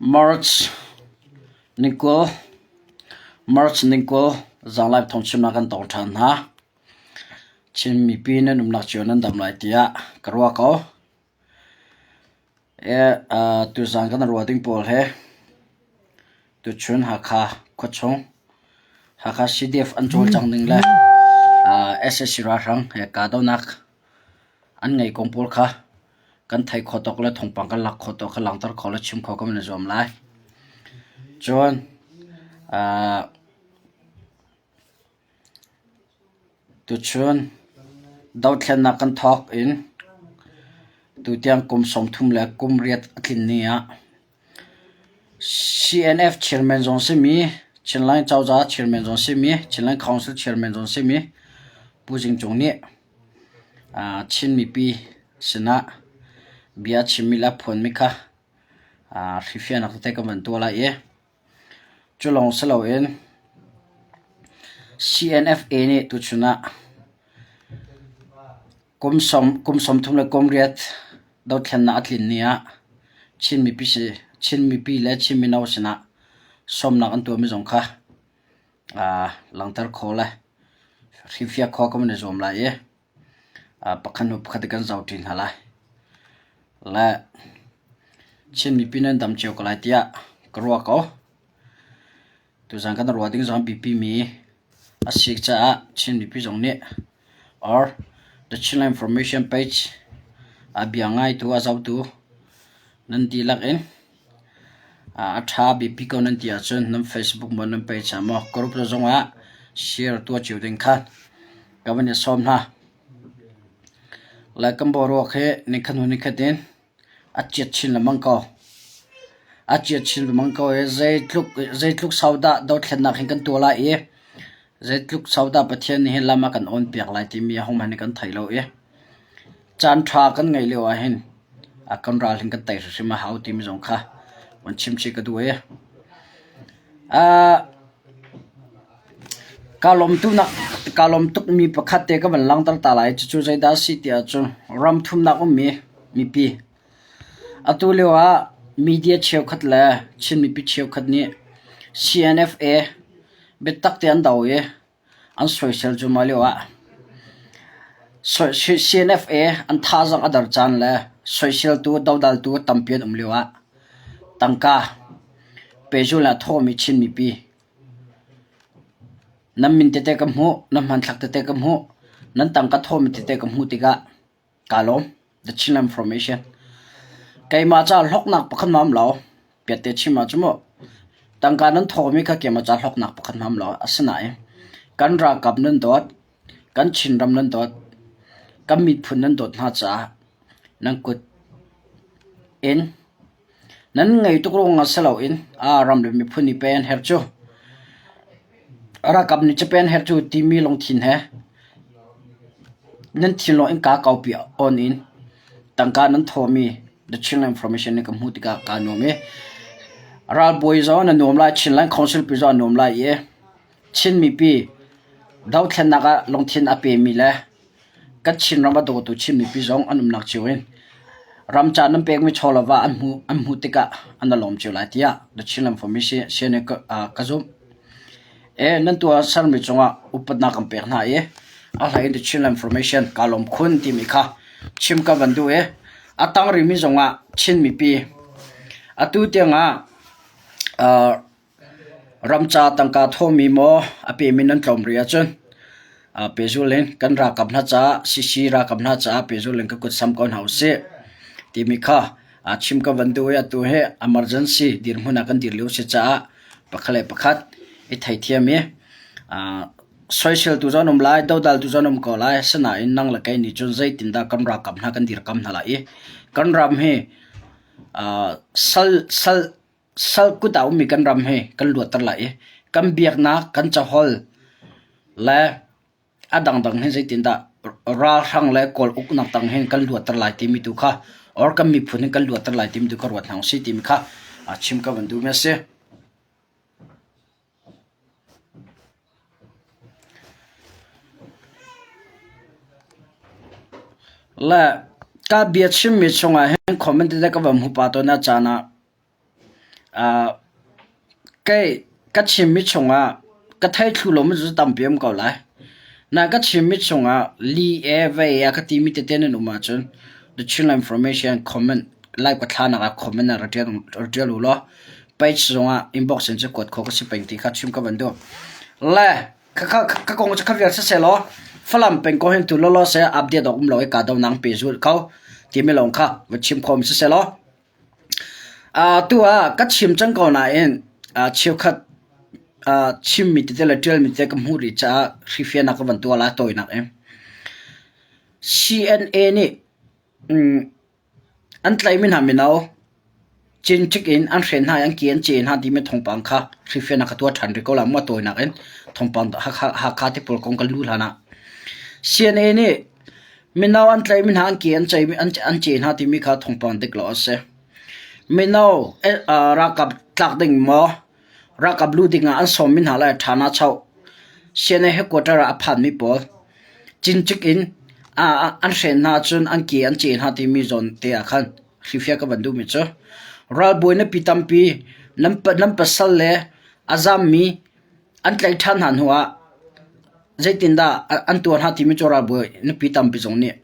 March ni 20, March ni 20 zanglai thawngchimnak kan tong ṭhan hna. Chin mipi nan umnak cio nan dam lai tiah ka ruah ko. Tuzaan kan ruah ding pawl he tuchun Hakha khuachung Hakha CDF an cawlcangh ning le sac ralhrang he kahdohnak an ngeih kong pawl kha kan theih khawh tawk le thawngpang kan lak khawh tawk kha langhter khawh le chim khawh kan i zuam lai. Cun tuchun dothlennak kan thawk in tutiang kum 30 le kum riat a tlin ni ah CNF chairman zong simi Chinland cozah chairman zong simi Chinland Council chairman zong simi Pu Zing Cung nih Chin mipi sinah bia a chimmi le a phuanmi kha hrifiahnak tete kan van tuah lai i cu lawng si loin CNFA nih tuchun ah kum 30 le kum riat dothlennak a tlin ni ah Chin mipi le Chin mino sinah sawmnak an tuahmi zong kha langhter khawh le hrifiak khawh kan i zuam lai i pakhat hnu pakhat kan zohṭi hna lai. Le Chin mipi nan dam cio ko lai tiah ka ruah ko. Tuzaan kan ruah ding zong biapi mi a si caah Chin mipi zong nih or the Chinland Information page a bia ngaitu a zohtu nan dihlak in A ṭha biapi ko nan ti ahcun nan Facebook maw nan page ah maw group zongah share tuah cio ding kha ka van i sawm hna. Lai kan boruak hi nikhat hnu nikhat in a chiat chin lengmang ko. A chiat chin lengmang ko i zeitluk, zeitluk sau dah dothlennak hin kan tuah lai i zeitluk sau dah Pathian nih hin lam a kan awn piak lai timi ahohmanh nih kan thei lo i Caan ṭha kan ngeih lio ahhin a kan ral hin kan tei hrimhrim a hau timi zong kha van chim chih ka duh i kaa lawm tuknak kaa lawm tukmi pakhat te ka van langhter ta lai. Cucu zeidah a si ti ahcun ram thumnak ummi mipi atu lio ah media cheukhat le Chin mipi cheukhat nih CNFA biatak te an do i An soisel cu mah lioah CNFA an thazaang a der caan le soiseltu dodaltu tampi an um lioah tangka pehzulh in a thawmi Chin mipi nan min tete ka hmuh, nan hmanthlak tete ka hmuh, nan tangka thawmi tete ka hmuh tikah Kaa lawm. The Chinland Formation. Keimah ca hlawknak pakhat ma um lo. Piatte chim ah cu mu. Tangka nan thawmi kha keimah ca hlawknak pakhat ma um lo. Asinain kan ralkap nan dawt, kan Chinram nan dawt, kan miphun nan dawt hna caah nan kut in Nan ngei tuk ruangah si loin ram le miphun nih pei an herh cu. Ralkap nih cu pei an herh cu timi lungthin he nan thinlung innka kaupi on in tangka nan thawhmi The Chinland Information nih ka hmuh tikah kaa nuam i ralbawi zong na nuam lai, Chinland Council pi zong a nuam lai i Chin mipi dothlennak ah lungthin a pemi le Kan Chinram a dawtu Chin mipi zong an umnak cio in ram ca nan pekmi chaw le va an hmuh an hmuh tikah an i lawm cio lai tiah The Chinland Formation nih ka zumh. E nan tuah sermi cungah upatnak kan pek hna i a hlei in The Chinland Formation kaa lawm khun timi kha chim ka van duh i a tang rihmi zongah Chin mipi atu tiangah uh, Ramca tangka thawmi maw a pemi nan tlawm rih ahcun pehzul in kan ralkap hna caah CC ralkap hna caah pehzul in ka kut sam ko hna usih timi kha chim ka van duh i atu hi emergency dirhmun ah kan dir lio si caah pakhat le pakhat i theithiam i soiseltu zong an um lai, dodaltu zong an um ko lai. Asinain nang le kei nih cun zeitindah kan ralkap hna kan dirkam hna lai i kan ram hi sal sal Sal kut ah ummi kan ram hi kan luatter lai i kan biaknak, kan caholh le a dangdang hin zeitindah ralhrang le Kawl uknak tang hin kan luatter lai timi tu kha or kan miphun hin kan luatter lai timi tu kha ruat hna usih timi kha chim ka van duhmi a si. Le ka bia chimmi chungah hin comment tete ka van hmu pah tawn a caan ah. Kei ka chimmi chungah ka thei thlu lomi cu tampi um ko lai. Nain ka chimmi chungah li e vei e ka timi tete nan um ahcun the Chinland Information comment live ka thlanak ah comment ah ra ṭial u law page zongah inbox in cu kuat khawh ka si peng ti kha chim ka van duh. Le ka kong cu kha vial siseh law Falam peng ko hin tu lawlaw seh update awk um lo i kaa do nang pe zul ko timi lawng kha va chim khawm siseh law Atu ah ka chim cang ko nain cheukhat chimmi tete le ṭialmi tete ka hmuh rih caah hrifiahnak ka van tuah lai tawinak in. CNA nih an tlaihmi hna mino cincik in an hren hna i an ke an ce hna timi thawngpang kha hrifiahnak ka tuah ṭhan rih ko lai mu a tawinak in thawngpang Hakha ti pawl kong kan luh hlan ah. CNA nih Mino an tlaihmi hna an ke an ce hna timi kha thawngpang dik lo a si. Mino ralkap tlak ding maw ralkap luh ding ah an sawmmi hna le ṭha choh CNA headquarter ah a phanmi pawl cincik in an hren hna ahcun an ke an ce hna timi zawn te ah khan hrifiah ka van duhmi cu ralbawi nupi tampi nan pasal le a zammi an tlaih ṭhan hna hnuah zeitindah an tuah hna timi cu ralbawi nupi tampi zong nih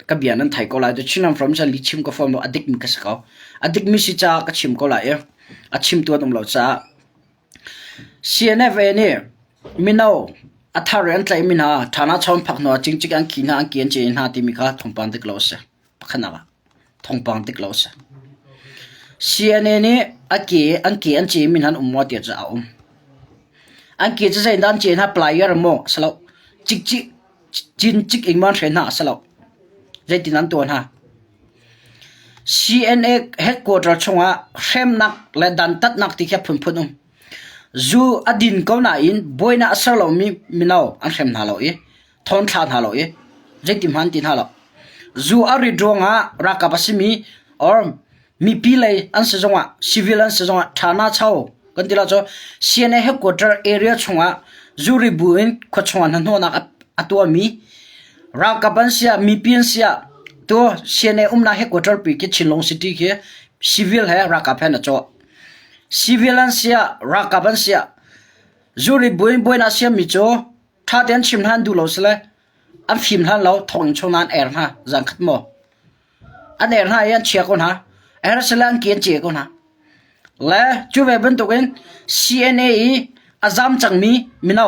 ka bia nan thei ko lai. Chinram from cu lihchim ka fawn lo, a dikmi ka si ko. A dikmi si caah ka chim ko lai i a chimtu an um lo caah. CNFA nih mino a thar i an tlaihmi hna ṭhana chawn phak hnu ah cingcik an khi hna, an ki an ce hna timi kha thawngpang dik lo a si. Pakhatnak ah thawngpang dik lo a si. CNA nih a ke an ke an cemi hna an um maw tiah cu a um. An ke cu zeidah an ce hna plier maw a si lo. Cikcik cincik in maw an hren hna a si lo. Zeitin an tuah hna. CNA headquarter chungah hremnak le dantatnak ti khi a phunphun um. Zu a din ko nain buainak a ser lomi mino an hrem hna lo i thawn thla hna lo i zeiti hmanh ti hna lo. Zu a rit ruangah ralkap a simi or mipi lei an si zongah civil an si zongah ṭhana cho kan ti lo cu CNA headquarter area chungah zu ri bu in khua chungah hnahnawhnak a tuahmi ralkap an si ah mipi an si ah tu CNA umnak headquarter pi khi Chinlung City khi civil he ralkap he an cawh. Civil an si ah ralkap an si ah zu ri bu in buainak siammi cu Ṭha tein chim hna an duh lo sile an fim hlan lo thonginn chung an er hna zankhat maw an er hna i an chia ko hna er sile an ke an ce ko hna le cu ve bantukin CNA i a zam cangmi mino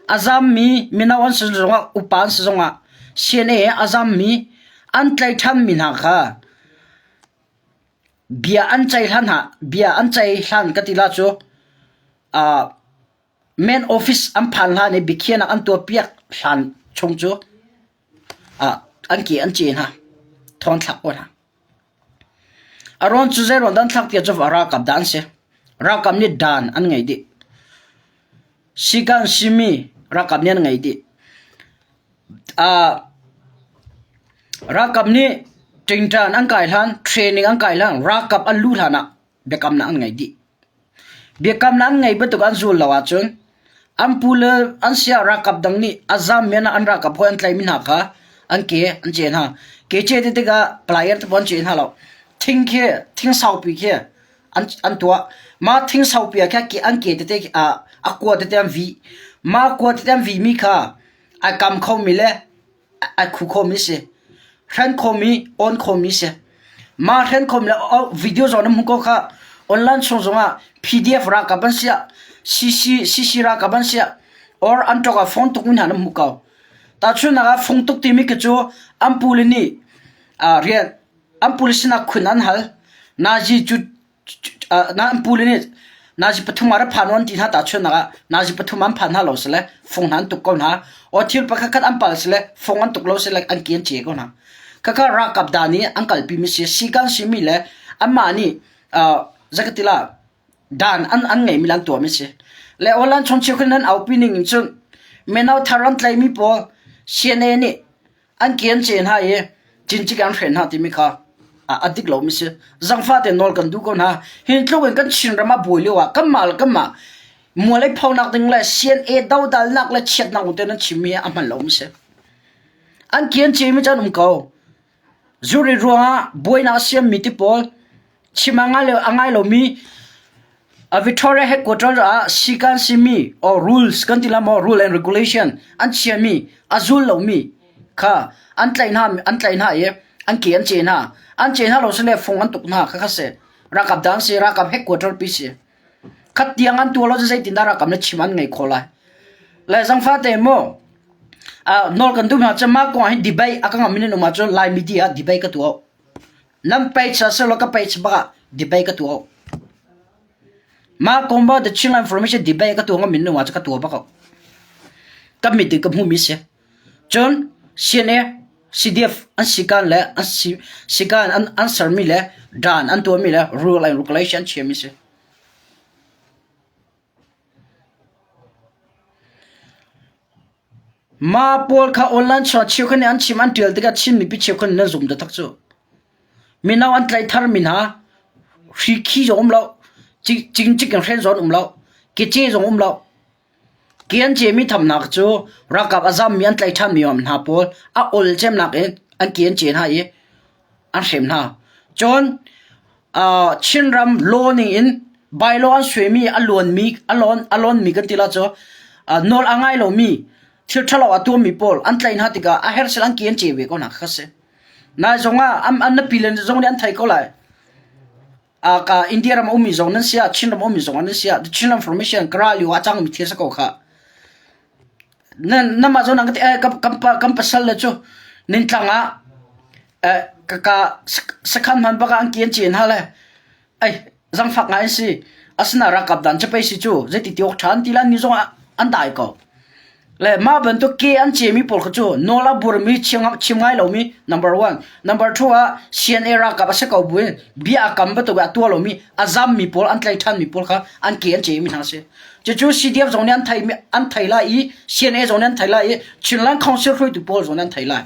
a zammi mino an si zongah upa an si zongah CNA a zammi an tlaih ṭhanmi hna kha bia an ceih hlan ah bia an ceih hlan ka ti la cu uh, Men office an phan hlan i biakhiahnak an tuahpiak hlan chung cu an ke an ce hna. Thawng thlak ko hna. A rawn cu zei ruang dah an thlak tiah cu ralkap dah an si. Ralkap nih dan an ngei dih. Sikan simi ralkap nih an ngei dih. Ralkap nih ṭingṭan an kai hlan, training an kai hlan, ralkap an luh hlan ah biakamnak an ngei dih. Biakamnak an ngei bantuk an zul lo ahcun an pu le an sia ralkap dang nih a zam men ah an ralkap hawi an tlaihmi hna kha an ke an ce hna. Ke ce ti tikah plier te an ce hna lo. Thing khi thing saupi khi an an tuah. Mah thing saupi ah khin an ke tete a kua tete an vih. Mah kua tete an vihmi kha ai kam khomi le ai khu khomi si. Hren khomi, on khomi si. Mah hren khomi le video zong na hmu ko kha online chung zongah PDF ralkap an siah CC CC ralkap an siah or an ṭok ah phone tuk mi hna na hmu ko. Tahchunhnak ah fung tuk timi khi cu an pule nih rian an pule sinah khun an hal. Nazi cu an pule nih nazi pathum ah rak phan u an ti hna tahchunhnak ah nazi pathum an phan hna lo sile fung hna an tuk ko hna aw thil pakhat khat an pal sile fung an tuk lo sile an ke an ce ko hna khakha ralkap da nih an kalpi mi si sikan simi le anmah nih zakatila dan an an ngeimi le an tuahmi si le online chung cheukhat nan aupi ning in cun mino thar an tlaimi pawl CNA nih an ke an ce hna i cincik an hren hna timi kha a dik lomi si. Zangfah te nawl kan duh ko hna. Hi tluk in kan Chinram a buai lio ah kanmah le kanmah mual ei phonak ding le CNA dodalnak le chiatnak te nan chimmi hi a hman lomi si. An ke an cemi cu an um ko. Zuri ruangah buainak a siammi ti pawl. Chim a ngai lomi Victoria headquarters ah sikan simi or rules kan ti la maw rule and regulation an chiami a zul lomi kha an tlaih hna an tlaih hna i an ke an ce hna. An ce hna lo sile fung an tuk hna kha kha si. Ralkap dan si ralkap headquarter pi si. Khat tiang an tuah lo cu zeitindah ralkap na chim an ngei kho lai. Le zangfa te mu nawl kan duh hna cu mah kong ah hin debate a ka ngam in um ahcun Lai media ah debate ka tuah. Nan page ah silo ka page bak ah debate ka tuah. Mah kong ba the Chinland Information debate ka tuah ngam in um ahcun ka tuah bak ko. Ka mit in ka hmuh mi si. Cun CNA, CDF an sikan le an si sikan an an sermi le dan an tuahmi le rule and regulation an chiami si. Mah pawl kha online chuah cheukhat nih an chim an ṭial tikah Chin mipi cheukhat nih nan zum taktak cu. Mino an tlaih tharmi hna hri khi zong um lo, cingcik in hren zong um lo, kece zong um lo. Ke an cehmi thamnak cu ralkap a zammi an tlaih ṭhanmi hna pawl a ol cemnak in an ke an ceh hna i an hrem hna. Cun Chinram law ning in bylaw an suaimi a luanmi a lawn a lawnmi kan ti la cu nawl a ngai lomi thil ṭhalo a tuahmi pawl an tlaih hna tikah a herh sel an ke an ceh ve ko hna kha si. Nai zong ah an an nupi le zong nih an thei ko lai. Ka India ram a ummi zong nan si ah Chin ram a ummi zong nan si ah the Chinland Formation kara lio ah cangmi thil si ko kha. Nan namah zong nan ka ti eh kan pa kan pasal le cu nintlang ah eh ka ka sakhan hman bak ah an ki an cin ha le ai zangfak ngai an si asina ralkap dan cu pei si cu zeiti ti awk ṭha an ti la ni zong ah an dai ko. Le mah bantuk ke an cemi pawl kha cu nawl a burmi chim, chim ngai lomi number one. Number two ah CNA ralkap a si ko buin bia a kam bantuk a tuah lomi a zammi pawl an tlai ṭhanmi pawl kha an ke an cemi hna si. Cucu CDF zong nih an thei an thei lai i CNA zong nih an thei lai i Chinland Council hruaitu pawl zong nih an thei lai.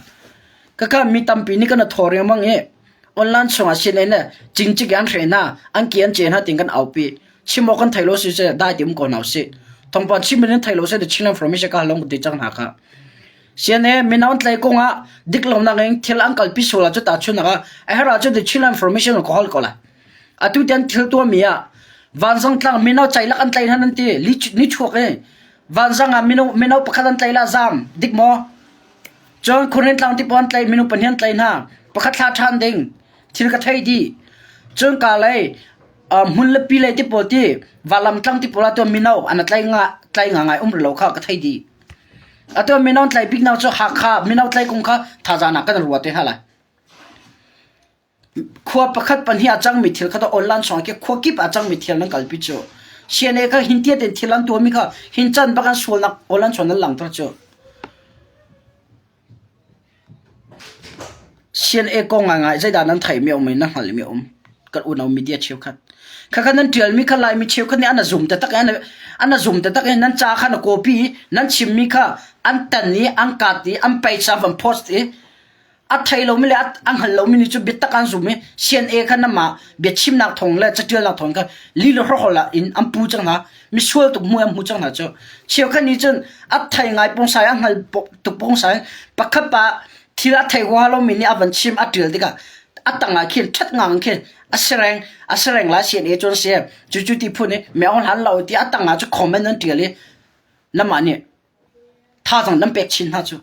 Kaka mi tampi nih kan thaw riangmang i online chungah CNA le cingcik an hre hna an ke an ce hna tin kan aupi. Chim awk kan thei lo si seh dai ti um ko hna usih. Thawngpang chim in thei lo seh the Chinland Information ka halong ti cang hna kha. CNA mino an tlai kong ah dik lonak in thil an kalpi sual ah cu ta chunak ah a herh ahcun the Chinland Information ko hal ko lai. Atu tiang thil tuahmi ah vanzang tlang mino ceilak an tlai hna nan ti ni chuak i vanzang ah mino mino pakhat an tlai la zam dik maw? Cun khurin tlang ti pon tlai mino pahnih an tlai hna pakhat thla ṭhan ding thil ka thei dih. Cun ka lei hmun le pi le ti pawl ti valam tlang ti pawl ah tuan mino an tlai nga tlai nga ngai um lo kha ka thei dih. Atu mino tlai bik nak cu Hakha mino tlai kong kha thazang nak kan ruat te hna lai. Khua pakhat pahnih a cangmi thil kha online song ke khua kip a cangmi thil nan kalpi cu. CNA kha hin tia ten thil an tuahmi kha hin chan bak an sualnak online song nan langter cu. CNA kong ngaingai zeidah nan theihmi a um i na hngalhmi a um? Kan unau media cheukhat. Khakha nan ṭialmi kha Laimi cheukhat nih an a zum taktak i an a zum taktak i nan ca kha na copy i nan chimmi kha an tan i an kat i an page ah van post i a thei lomi le a hngal lomi nih cu biatak an zum i CNA kha namah biachimnak thawng le caṭialnak thawng kha lila hrawkhrol ah in an pu cang hna. Misual tuk hmu an hmu cang hna cu. Cheukhat nih cun a thei ngai pungsai a hngal tuk pungsai pakhat pa thil a thei huaha lomi nih a van chim a ṭial tikah a tangah khin ṭhat ngang khin a sereng a sereng lai CNA cu an si cu cu ti phun i meo hlan lo ti a tangah cu comment an ṭial i namah nih thazang nan pek chin hna cu.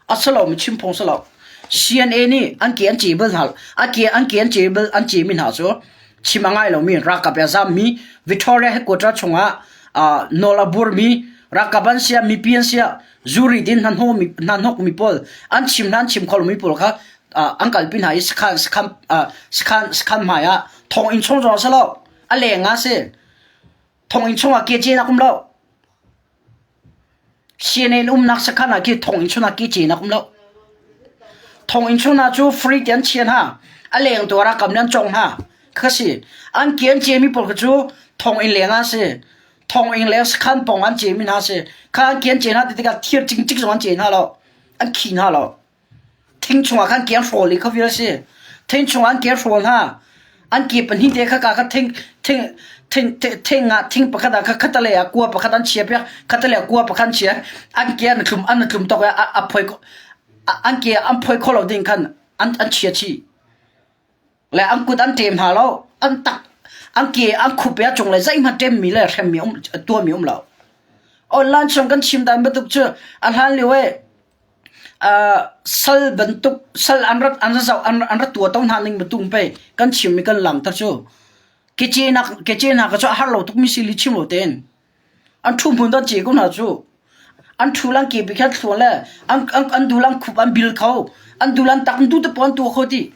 A si lo mi chim phung si lo. CNA nih an ke an ce bal hna a ke an ke an ce bal an ce mi hna cu chim a ngai lomi ralkap a zammi Victoria headquarter chungah uh, nawl a burmi ralkap an sia mipi an sia zuri din hna hnawmi hna hnawkmi pawl an chim hna an chim kho lomi pawl kha uh, an kalpi hna i sakhan sakhan uh, sakhan sakhan hmai ah thonginn chung zong a si lo a leng ah si thonginn chungah ke ce nak um lo CNN umnak sakhan ah khi thonginn chungah ki cenak um lo. Thonginn chungah cu free ti an chia hna. A leng tu ralkap nih an cawng hna. Kha si. An ki an cemi pawl kha cu thonginn leng ah si. Thonginn leng sakhan pawng an cemi hna si. Kha an ki an ce hna ti tikah thir cingcik zong an ce hna lo. An khi hna lo. Thing chungah khan ke an hrawl i kha vial a si. Thing chungah an ke an hrawl hna. An ke pahnih te kha ka kha thing thing thing thing ah thing pakhat ah kha khatalei ah kua pakhat an chia piak khatalei ah kua pakhat an chia an ke an tlum an tlum tawk i a phoi an ke an phoi kho lo ding khan an an chia chih. Le an kut an ṭem hna lo. An tak, an ke, an khup i a cunglei zeihmanh ṭemmi le hremmi um, tuahmi um lo. Online chung kan chim dan bantuk cu a hlan lio i uh, sal bantuk sal an rat an ra an, an rat tua to hna ning bantuk pe kan chim mi kan langter cu kece nak kece hna ka cu a har lo tuk mi si li chim lo ten An ṭhu hmun don ce ko hna cu. An ṭhu lan ke pi khan thluan le an an an dul an khup an bil kho. An dul an tak an du te pon tua kho ti.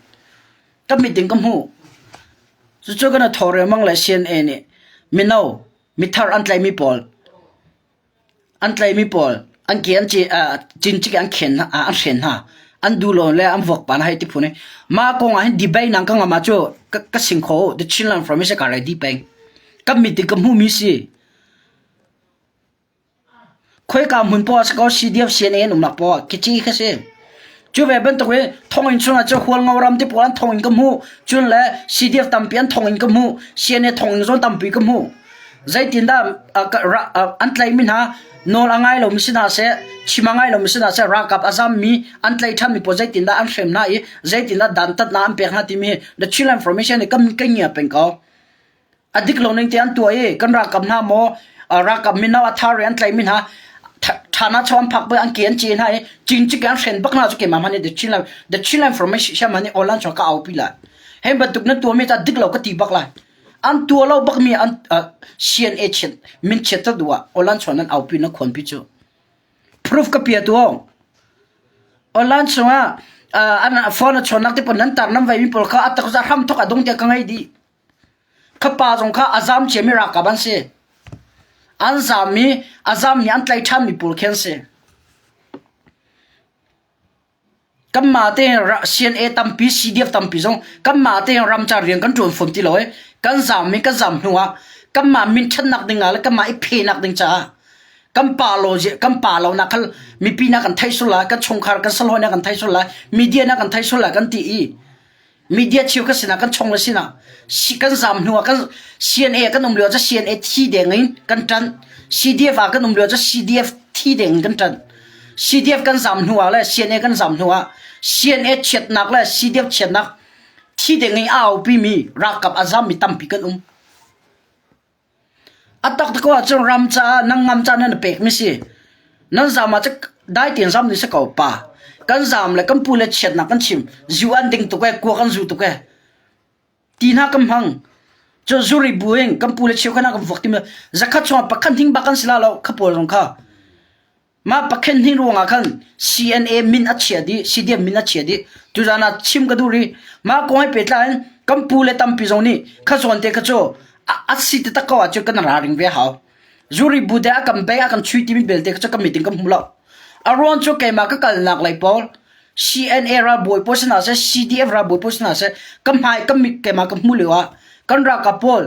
Ka mit in ka hmu. Cucu kan thaw riangmang le CNA nih mino mithar an tlaimi pawl an tlaimi pawl an ke an ce cincik an khen an hren hna an du lo le an vuak pa na hei ti phun i mah kong ah hin debate nang ka ngam ah cu ka ka sing kho the Chinland from is ka ready peng Kan mit in ka hmuhmi si. Khoika hmun poah si ko CDF CNA an umnak poah khici kha si. Cu ve bantuk in thonginn chungah cu Hualngo ram te pawl an thonginn ka hmuh. Cun le CDF tampi an thonginn ka hmuh. CNA thonginn zong tampi ka hmuh. Zeitindah an tlaihmi hna nawl a ngai lomi si hna seh, chim a ngai lomi si hna seh, ralkap a zammi an tlaih ṭhanmi pawl zeitindah an hrem hna i zeitindah dantatnak an pek hna timi hi The Chinland Information nih kan kan ngia peng ko. A dik lo ning te an tuah i kan ralkap hna maw ralkap mino a thar i an tlaihmi hna ṭhana chaw an phak bak an ke an ce hna i cincik an hren bak hna cu keimah hmanh nih the Chinland the Chinland information hmanh nih online chuah ka aupi lai. Hei bantuk nan tuahmi ta dik lo ka ti bak lai. An tuah lo bakmi an CNA chiat min chiat ta duh ah online chuah nan aupi na khuanpi cu. Proof ka pia tu Online chungah an phone a chawnnak te pawl nan tar nan veimi pawl kha a tak za hram thok a dong tiah ka ngei dih. Khapa zong kha a zam ciami ralkap an si. An zam i a zammi an tlaih ṭhanmi pawl khi an si. Kanmah tein CNA tampi, CDF tampi zong kanmah tein ramcar rian kan ṭuan fawn ti lo i kan zam i kan zam hnu ah kanmah min ṭhatnak ding ah le kanmah i phenak ding caah kan pa lo kan pa lo nak khal mipi na kan thei sul lai, kan chungkhar kan salhawi na kan thei sul lai, media na kan thei sul lai kan ti i Media cheu ka sinah kan chong le sinah kan zam hnu ah kan CNA kan um lio cu CNA thi deng in kan ṭanh. CDF ah kan um lio cu CDF thi deng in kan ṭanh. CDF kan zam hnu ah le CNA kan zam hnu ah CNA chiatnak le CDF chiatnak thi deng in a aupi mi ralkap a zam mi tampi kan um. A taktak ko ahcun ram caah nan ngam caah nan i pekmi si. Nan zaam ah cun dai tein zam ding si ko pa. Kan zaam le kan pu le chiatnak kan chim. Zu an ding tuk ee, kuak an zu tuk ee. Ti hna kan hmang. Cun zuri bu in kan pu le cheu kha na kan vuak timi zakhat chungah pakhat hning bak kan si la lo kha pawl zong kha. Mah pakhen hnih ruangah khan CNA min a chia dih, CDF min a chia dih. Tuzaan ah chim ka duh rih. Mah kong he pehtlai in kan pu le tampi zong nih kha zawn te kha cu a si taktak ko ahcun kan ralring ve hau. Zuri bu te a kan beng a kan chui timi belte kha cu kan meeting kan hmu lo. A ruang cu keimah ka kalnak lei pawl CNA ralbawi pawl si hna seh, CDF ralbawi pawl si hna seh, ka hmai ka mit keimah ka hmuh lio ah kan ralkap pawl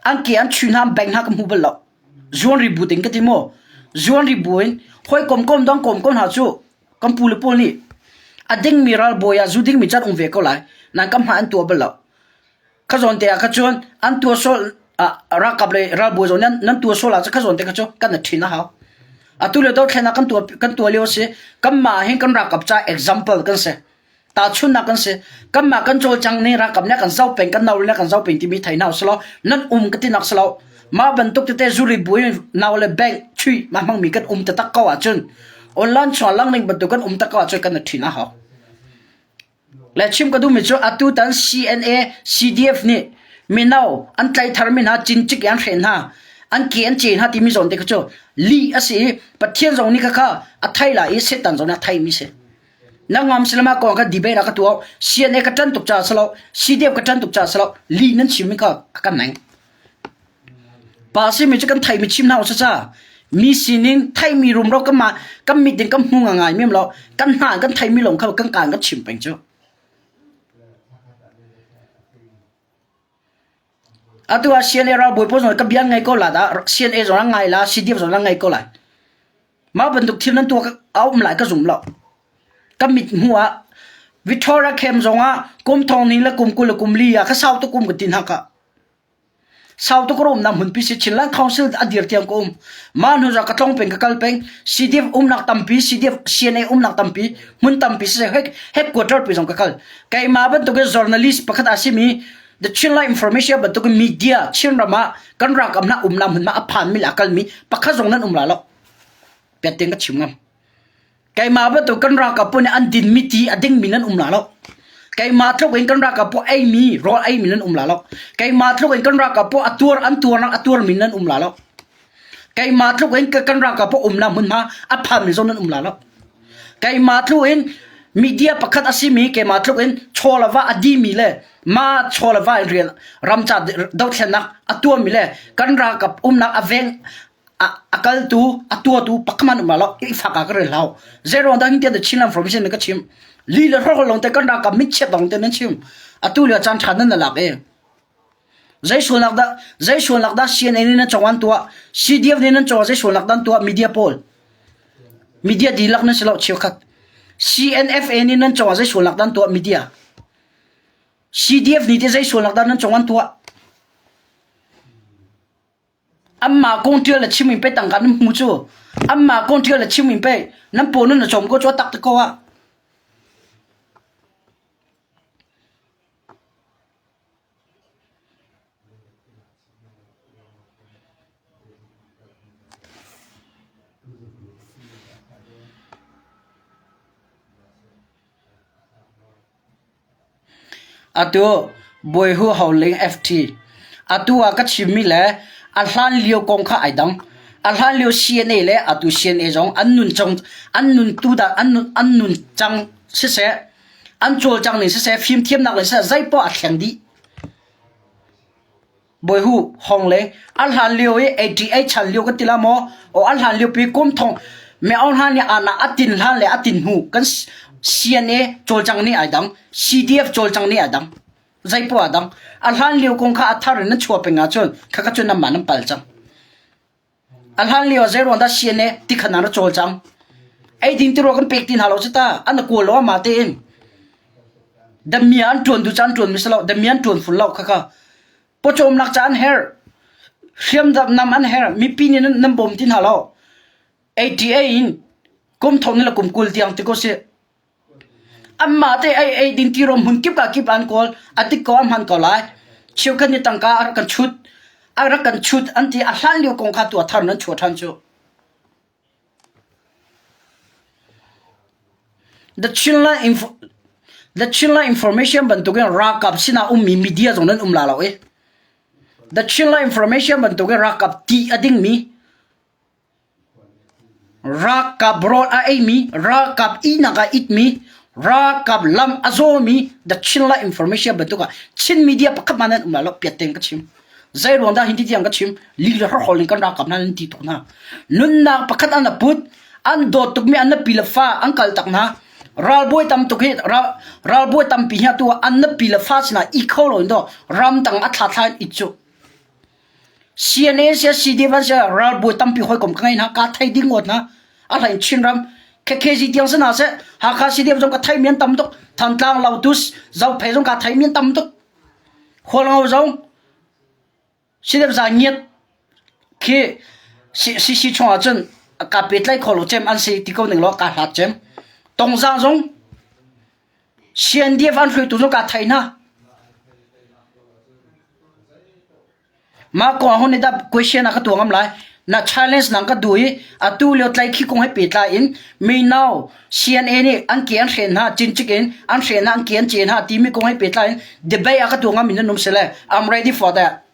an ke an chui hna an beng hna ka hmu bal lo. Zuanri bu ding ka ti maw? Zuanri bu in hawikom kom dang kom ko hna cu kan pu le pawl nih a dingmi ralbawi ah zu dingmi can um ve ko lai. Nan kan hmai an tuah bal lo. Kha zawn te ah kha cun an tuah sual ralkap le ralbawi zong nan nan tuah sual ah kha zawn te kha cu kan ṭhin a hau. Atu le dothlen ah kan tuah kan tuah lio si. Kanmah hin kan ralkap ca example kan si. Tahchunhnak kan si. Kanmah kan cawlcang ning ralkap nih a kan zoh peng, kan nau nih a kan zoh peng timi thei hna usih law nan um ka tinak si lo. Mah bantuk tete zuri bu in nau le bank chui mah hmangmi kan um taktak ko ahcun online chungah langning bantuk kan um tak ko ahcun kan i ṭhin a hau. Le chim ka duhmi cu atutan CNA, CDF nih mino an tlaih tharmi hna cincik i an hren hna, an ke an ce hna timi zawn te kha cu lih a si i Pathian zong nih khakha a thei lai i Satan zong nih a theimi si. Na ngam silama kong ka debate ah ka tuah CNA ka ṭan tuk caah si lo CDF ka ṭan tuk caah si lo lih nan chimmi kha a kan neng. Pa simi cu kan theimi chim hna usih ca mi sining theimi rumro kan mah kan mit in kan hmu ngai mem lo kan hna kan theimi lawng kha kan kaan kan chim peng cu. Atu ah CNA ralbawi pawl zong ka bia ngai ko la dah CNA zong an ngai la CDF zong an ngai ko lai. Mah bantuk thil nan tuah a um lai ka zum lo. Ka mit hmuh ah Victoria Camp zong ah kum thong ning le kum 20 le kum li ah ka sau tuk um ka ti hna ka. Sau tuk ka umnak hmunpi si Chinland Council a dir tiang ka um. Mah hnu ka tlong peng ka kal peng. CDF umnak tampi, CDF CNA umnak tampi, hmun tampi si headquarter pi zong ka kal. Keimah bantukin journalist pakhat a simi The Chinland Information bantukin media Chinram ah kan ralkap hna umnak hmun ma a phan mi le a kal mi pakhat zong nan um la lo. Piat tiang ka chim ngam. Keimah bantuk kan ralkap pawl nih an dinmi ti a dingmi nan um la lo. Keimah tluk in kan ralkap pawl eimi rawl eimi nan um la lo. Keimah tluk in kan ralkap pawl a tuar an tuarnak a tuarmi nan um la lo. Keimah tluk in kan ralkap pawl umnak hmunhma a phanmi zong nan um la lo. Keimah tluk in media pakhat a simi keimah tluk in chaw le va a dimi le ma chaw le va in rian ramca dothlennak a tuahmi le kan ralkap umnak a veng a kaltu a tuatu pakman um lo i faka ka rel hau zero dang tian the Chinland Information ka chim li le hrok long te kan ra ka mit chet dong te nan chim atu le chan than nan lak e zai sualnak da zai sualnak da CNN ni nan chongan tua CDF ni nan chongan zai sualnak dan tua media pawl media dilak nan silo chiu khat CNFA ni nan chongan zai sualnak dan tua media CDF ni te zai sualnak dan nan chongan tua Anmah kong ṭial le chim in pei tangka nan hmu cu. Anmah kong ṭial le chim in pei nan paw nan cawm ko cu a tak te ko ah. Atu Bawi Huho Ling FT. Atu ah ka chimmi le a hlan lio kong kha ai dang. A hlan lio CNA le atu CNA zong an nun cang an nun tu dah an nun an nun cang siseh an cawlcang ning siseh fimthiamnak le siseh zeipoah a thleng dih. Bawihu hong le a hlan lio i 88 chan lio kan ti la maw o a hlan lio pi kum thong me aung hlan nih ana a tin hlan le a tin hnu kan CNA cawlcang ni ai dang CDF cawlcang ni ai dang zeipo a dang a hlan lio kong kha a thar in na chua peng ahcun kha kha cu nan mah nan pal cang A hlan lio ah zeiruang dah CNA tikhan ah na cawlcang? Eidin tirawl kan pek ti hna lo cu ta. An kawl lo amah tein. Damia an ṭuan duh ca an ṭuan mi si lo. Damia an ṭuan ful lo khakha. Pawcawmnak ca an herh. Hriamdam nam an herh. Mipi nih nan, nan bawm ti hna lo. ATA in kum thong ni le kum 20 tiang ti ko si. Anmah te ei ei ding ti rom hmun kip ah kip an kawl a tik ko a hman ko lai. Cheukhat nih tangka a rak kan chut a rak kan chut an ti a hlan lio kong kha tu a thar nan chuah ṭhan cu. The Chinland Info The Chinland Information bantukin ralkap sinah ummi media zong nan um la lo i. The Chinland Information bantukin ralkap ti a dingmi Ralkap rawl a eimi, ralkap ihnak ah itmi, ralkap lam a zawmi The Chinland Information bantuk ah Chin media pakhat hmanh nan um lai lo piat tein ka chim. Zei ruang dah hinti tiang ka chim? Li le hrawkhrol in kan ralkap hna nan ti tuk hna. Nunnak pakhat an put, an dawt tukmi an nupi le fa an kal tak hna. Ralbawi tam tuk hi ral, ralbawi tampi hi atu ah an nupi le fa sinah i kho lo in do ramtang a thla thla in it cu. CNA sia CDF an sia ralbawi tampi hawikom ka ngei hna ka thei ding ngawt hna a hlei in Chinram KKG tiang si hna seh Hakha CDF zong ka thei mi an tam tuk Thantlang Lotus Zophei zong ka thei mi an tam tuk Hualngo zong CDF za ngiat khi CC chung ah cun ka petlai kho lo cem an si ti ko ning law ka hlat cem Tongzang zong CNDF an hruaitu zong ka thei hna Mah kong ahun nih dah question a ka tuah ngam lai. Na challenge nang ka duh i atu lio tlaikhi kong he pehtlai in mino CNA nih an ke an hren hna cincik in an hren hna an ke an ce hna timi kong he pehtlai in debate a ka tuah ngam in nan um si le I'm ready for that.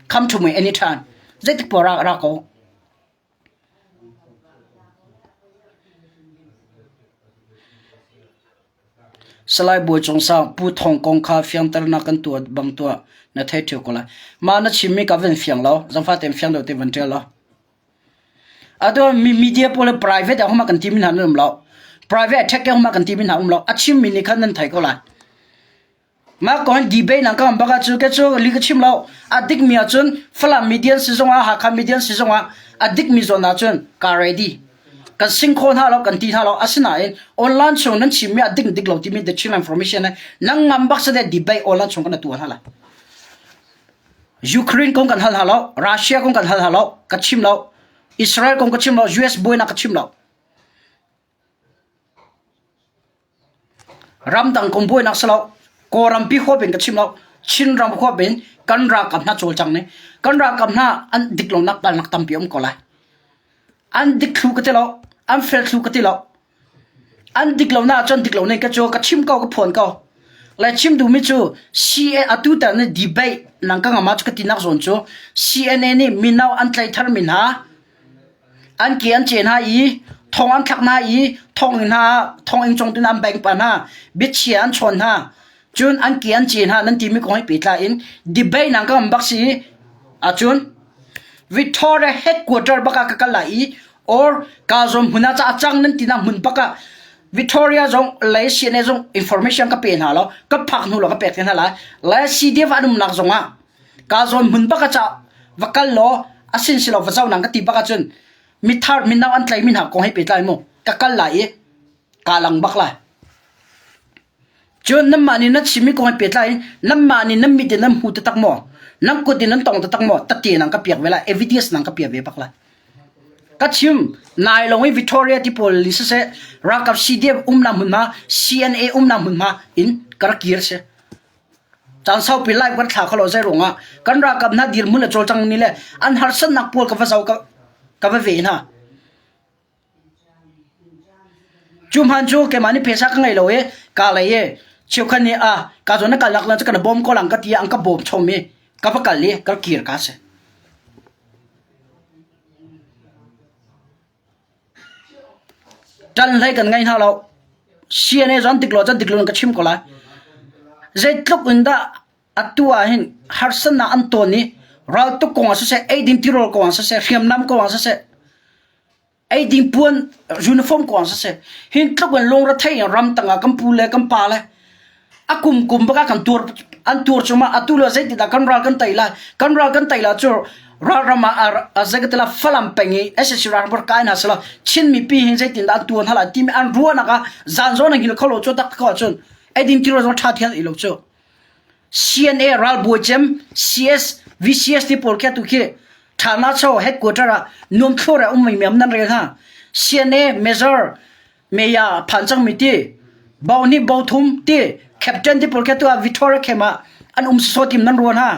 Come to me anytime. Zeitik poah ra ra ko. Salai Bawi Cung Sang, Pu Thawng kong kha fiangternak kan tuah bang tuah na thei ṭheo ko lai. Mah na chimmi ka van fiang lo, zangfah tein fiang deuh te van ṭial law. Atu mi media pawl hi private ah huma kan timi hna nan um lo. Private attack ke huma kan timi hna um lo. A chimmi nih khan nan thei ko lai. Mah kong debate nang ka bak ahcun ke cu li ka chim lo. A dikmi ahcun Falam median si zongah Hakha median si zongah a dikmi zawn ahcun ka ready. Kan sing kho hna lo kan ti hna lo. Asinain online chung nan chimmi a dik dik lo timi the Chin information nang ngam bak sa de debate online chung kan tuah hna lai. Ukraine kong kan hal hna lo, Russia kong kan hal hna lo, ka chim lo. Israel kong ka chim lo, US buainak ka chim lo. Ramdang kong buainak si lo, Kawlrampi huap in ka chim lo, Chinram huap in kan ralkap hna cawlcang ning, kan ralkap hna an dik lonak palnak tampi a um ko lai. An dik thlu ka ti lo, an fel thlu ka ti lo. An dik lo na ahcun dik lo ning ka cu ka chim ko ka phuan ko. Le chim duhmi cu CA atu tan ni debate nang ka ngam ah cu ka tinak zawn cu CNA nih mino an tlai tharmi hna An ke an ceh hna i thong an thlak hna i thonginn hna ah thonginn cung tin an beng pah hna. Biachia an chawn hna. Cun an ke an ceh hna nan timi kong he pehtlai in debate nang ka ngam bak si ahcun Victoria headquarter bak ah ka kal lai i or ka zawn hmun ah ca a cang nan tinak hmun bak ah Victoria zong lei CNA zong information ka pe hna lo ka phak hnu lo ka pek te hna lai. Lai CDF an umnak zong ah Ka zawn hmun bak ah ca va kal law a sin si lo va zo nang ka ti bak ahcun mithar mino an tlaimi hna kong he pehtlai mu ka kal lai i kaa lang bak lai. Cun nanmah nih nan chimmi kong he pehtlai in nanmah nih nan mit in nan hmu taktak maw? Nan kut in nan tong taktak maw? Tate nang ka piak ve lai, evidence nang ka piak ve bak lai. Ka chim, nai lawng i Victoria ti pawl nih siseh, ralkap CDF umnak hmunhma, CNA umnak hmunhma in ka rak kir si. Caan saupi live kan thla kho lo zei ruangah kan ralkap hna dirhmun le cawlcang ni le an harsatnak pawl ka va zoh ka, ka va ve hna. Cu hman cu keimah nih phaisa ka ngei lo i ka lei i cheukhat nih ah ka zawn na kal nak cu kan bawm ko lang ka ti an ka bawm chom i ka va kal i ka kir ka si. Ṭan hlei kan ngei hna lo. CNA zong dik lo cun dik lo in ka chim ko lai. Zeitluk in dah atu ah hin harsatnak an tawn i raltuk kong ah siseh, eidin tirawl kong ah siseh, hriamnam kong ah siseh, eidin puan uniform kong ah siseh, hin tluk in lungrethei in ramtang ah kan pu le kan pa le A kum kum bak ah kan tuar an tuar cungah atu le zeitindah kan ral kan tei lai kan ral kan tei la cu ralram ah a zeikatila Falam peng i SSC ralram kai hna selaw Chin mipi hin zeitindah an tuar hna lai timi an ruahnak ah zan zawn an hngilh kho lo cu tak ko ahcun eidin tirawl zong ṭha thian i lo cu CNA ralbawi cem CS VCS ti pawl khi atu khi Thana Cho headquarter ah nuam thlur ah um mi am nan rel hna CNA Major Meya phan cangmi ti bo nih bo thum ti captain ti pawl khi tu ah Victoria camp ah an um soso tim nan ruan ha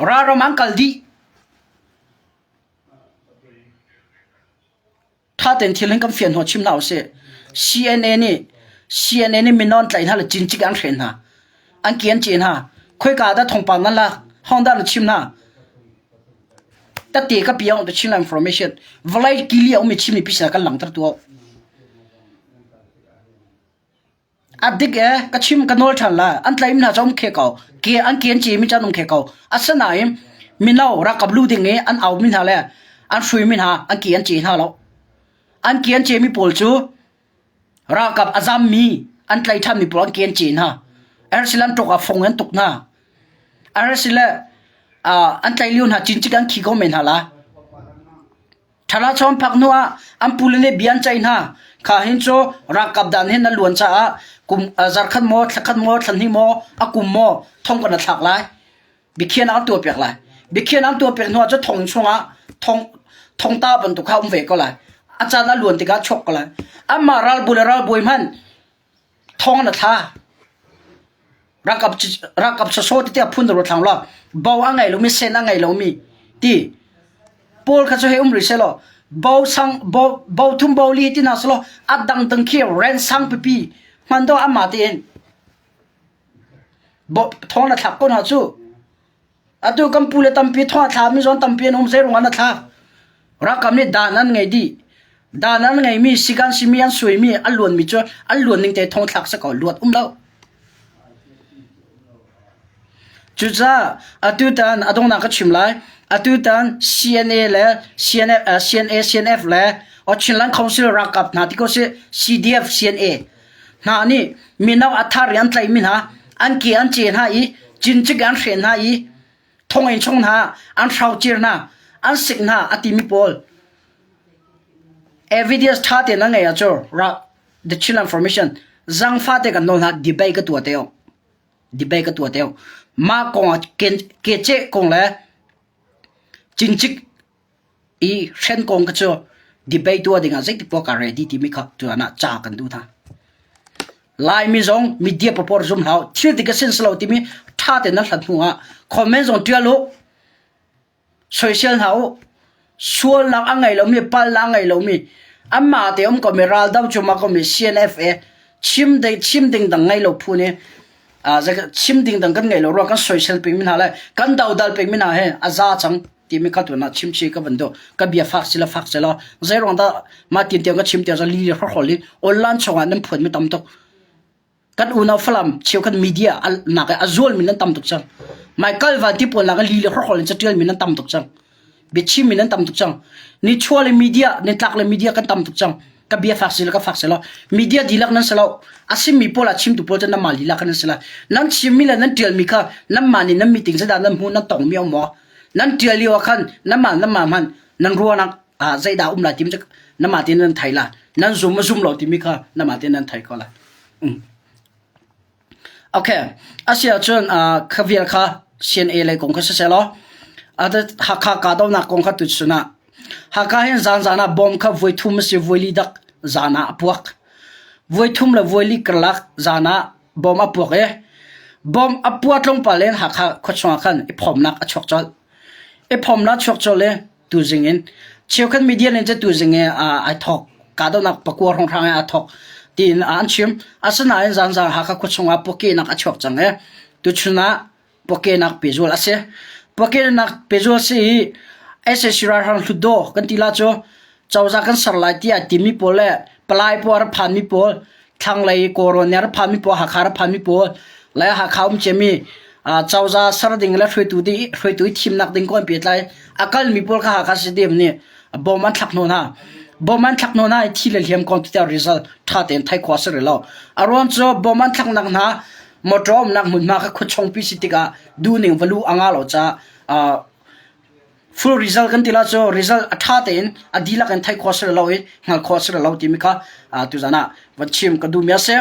ralram an kal dih tha ten thil hin kan fian hna chim hna usih CNA nih CNA nih minon tlaih hna le cincik an hren hna an kian ce hna khoika dah thawngpang nan lak hong dah na chim hna Tate ka piang the Chinland information vawlei kili a ummi Chinmi pisa kan langhter tu a dik e ka chim ka nawl ṭhan la an tlaim hna cu um khe ko ke an ke an ce mi chan um khe ko asinain mino ralkap lu ding i an au mi hna le an hrui mi hna an ke an ce hna lo an ke an ce mi pawl cu Ralkap a zammi an tlaih ṭhanmi pawl an ke an ceh hna. Arsilan ṭawk ah fung an tuk hna. Arsile an tlaih lio hna cincik an khi ko men hna la. Ṭhala chawm phak hnu ah an pule nih bia an ceih hna. Kha hin cu ralkap dan hin na luan caah kum zarkhat maw, thlakhat maw, thlahnih maw, a kum maw thong kan thlak lai. Biakhiahnak an tuahpiak lai. Biakhiahnak an tuahpiak hnu ah cun thong chungah thong thongta bantuk kha um ve ko lai. A caan a luan tikah chuak ko lai. Amah ralbu le ralbawi hmanh thong an thla. Ralkap ralkap soso tete a phun ro thlang la. Bo a ngei lomi sen a ngei lomi ti Paul kha cu hei um rih selaw bo sang bo bo thum bo li ti hna selaw a dang dang khi ren sang pipi hman do amah tein Thawng na thlak ko hna cu. Atu kan pu le tampi thawng a thlami zong tampi an um zeiruang ah na thlak. Ralkap nih dan an ngei dih. Dan an ngeimi sikan simi an suaimi an luanmi cu an luan ning te thong thlak si ko luat um lo. Cucaah atutan a donghnak ka chim lai. Atutan CNA le CNF, uh, CNA CNF le Chinland Council ralkap hna ti ko si CDF CNA hna nih mino a thar i an tlaihmi hna an ke an ce hna i cincik an hren hna i thonginn chung hna an hrocir hna an sik hna a timi pawl evidence ṭha tein an ngei ahcun ra the Chinland Formation zangfa te kan nawl hna debate ka tuah te debate ka tuah te. Mah kong ah keceh kong le cincik i hren kong kha cu debate tuah dingah zeitik poah kaa ready timi kha tuan ah ca kan duh hna. Laimi zong media papawr zum hlah u. Thil dik a sin si lo timi ṭha tein nan hlat hnu ah comment zong ṭial u. Soisel hna u. Sualnak a ngei lomi, palnak a ngei lomi, anmah te um komi raldo cungah komi CNFA chim ding, chim ding dang ngei lo phu nih chim ding dang kan ngei lo ruang kan soisel pengmi hna le kan dodal pengmi hna he a za cang timi kha tuan ah chim chi ka van duh. Ka bia fak sila fak sila zei ruang dah mah tin tiang ka chim tiang li le hrokhol in online chungah nan phuan mi tam tuk. Kan unau Falam cheukhat media nak i a zualmi nan tam tuk cang. Michael Van ti pawl nak i li le hrokhol in catialmi nan tam tuk cang. Biachimmi nan tam tuk cang. Nichuah le media, nitlak le media kan tam tuk cang. Ka bia fak si le ka fak si lo. Media dihlak nan si lo. A simmi pawl a chimtu pawl cu nanmah lila kha nan si lai. Nan chimmi le nan tialmi kha nanmah nih nan meeting zeidah nan hmu nan tongmi a um maw? Nan tial lio ah khan nanmah nanmah hmanh nan ruahnak ah zeidah um lai timi cu nanmah tein nan thei lai. Nan zum a zum lo timi kha nanmah tein nan thei ko lai. Okay. Asiahcun uh, kha vial kha CNA lei kong kha siseh law Hakha kahdohnak kong kha tuchun ah Hakha hin zanzan ah bom kha voi thum a si voi li dak zan ah a puak. Voi thum le voi li karlak zan ah bom a puak i bom a puah tlawmpal in Hakha khuachung ah khan i phomnak a chuak colh. I phomnak chuak colh i tuzing in cheukhat media nih cun tuzing i ai thawk kahdohnak pakua hrawnghrang in aa thawk tiin an chim. Asinain zanzan Hakha khuachung ah pawkehnak a chuak cang i tuchun ah pawkehnak pehzul a si. Pawkehnak pehzul a si i sac ralhrang hlutdaw kan ti la cu cozah kan ser lai tiah timi pawl le palai pawl a rak phanmi pawl thlanglei Kawlrawn nih a rak phanmi pawl Hakha a rak phanmi pawl le Hakha um ciami cozah ser ding le hruaitu ding hruaitu i thimnak ding kong an pehtlai a kalmi pawl kha Hakha CDM nih bom an thlak hna hna. Bom an thlak hna hna i thi le hliam kong tiah result ṭha tein theih khawh a si rih lo. A ruang cu bom an thlaknak hna motor umnak hmunhma kha khuachungpi si tikah duhning va luh a ngah lo caah Full result kan ti la cu result a ṭha tein a dihlak in theih khawh a si lo i hngalh khawh a si lo timi kha tuzan ah van chim ka duhmi a si.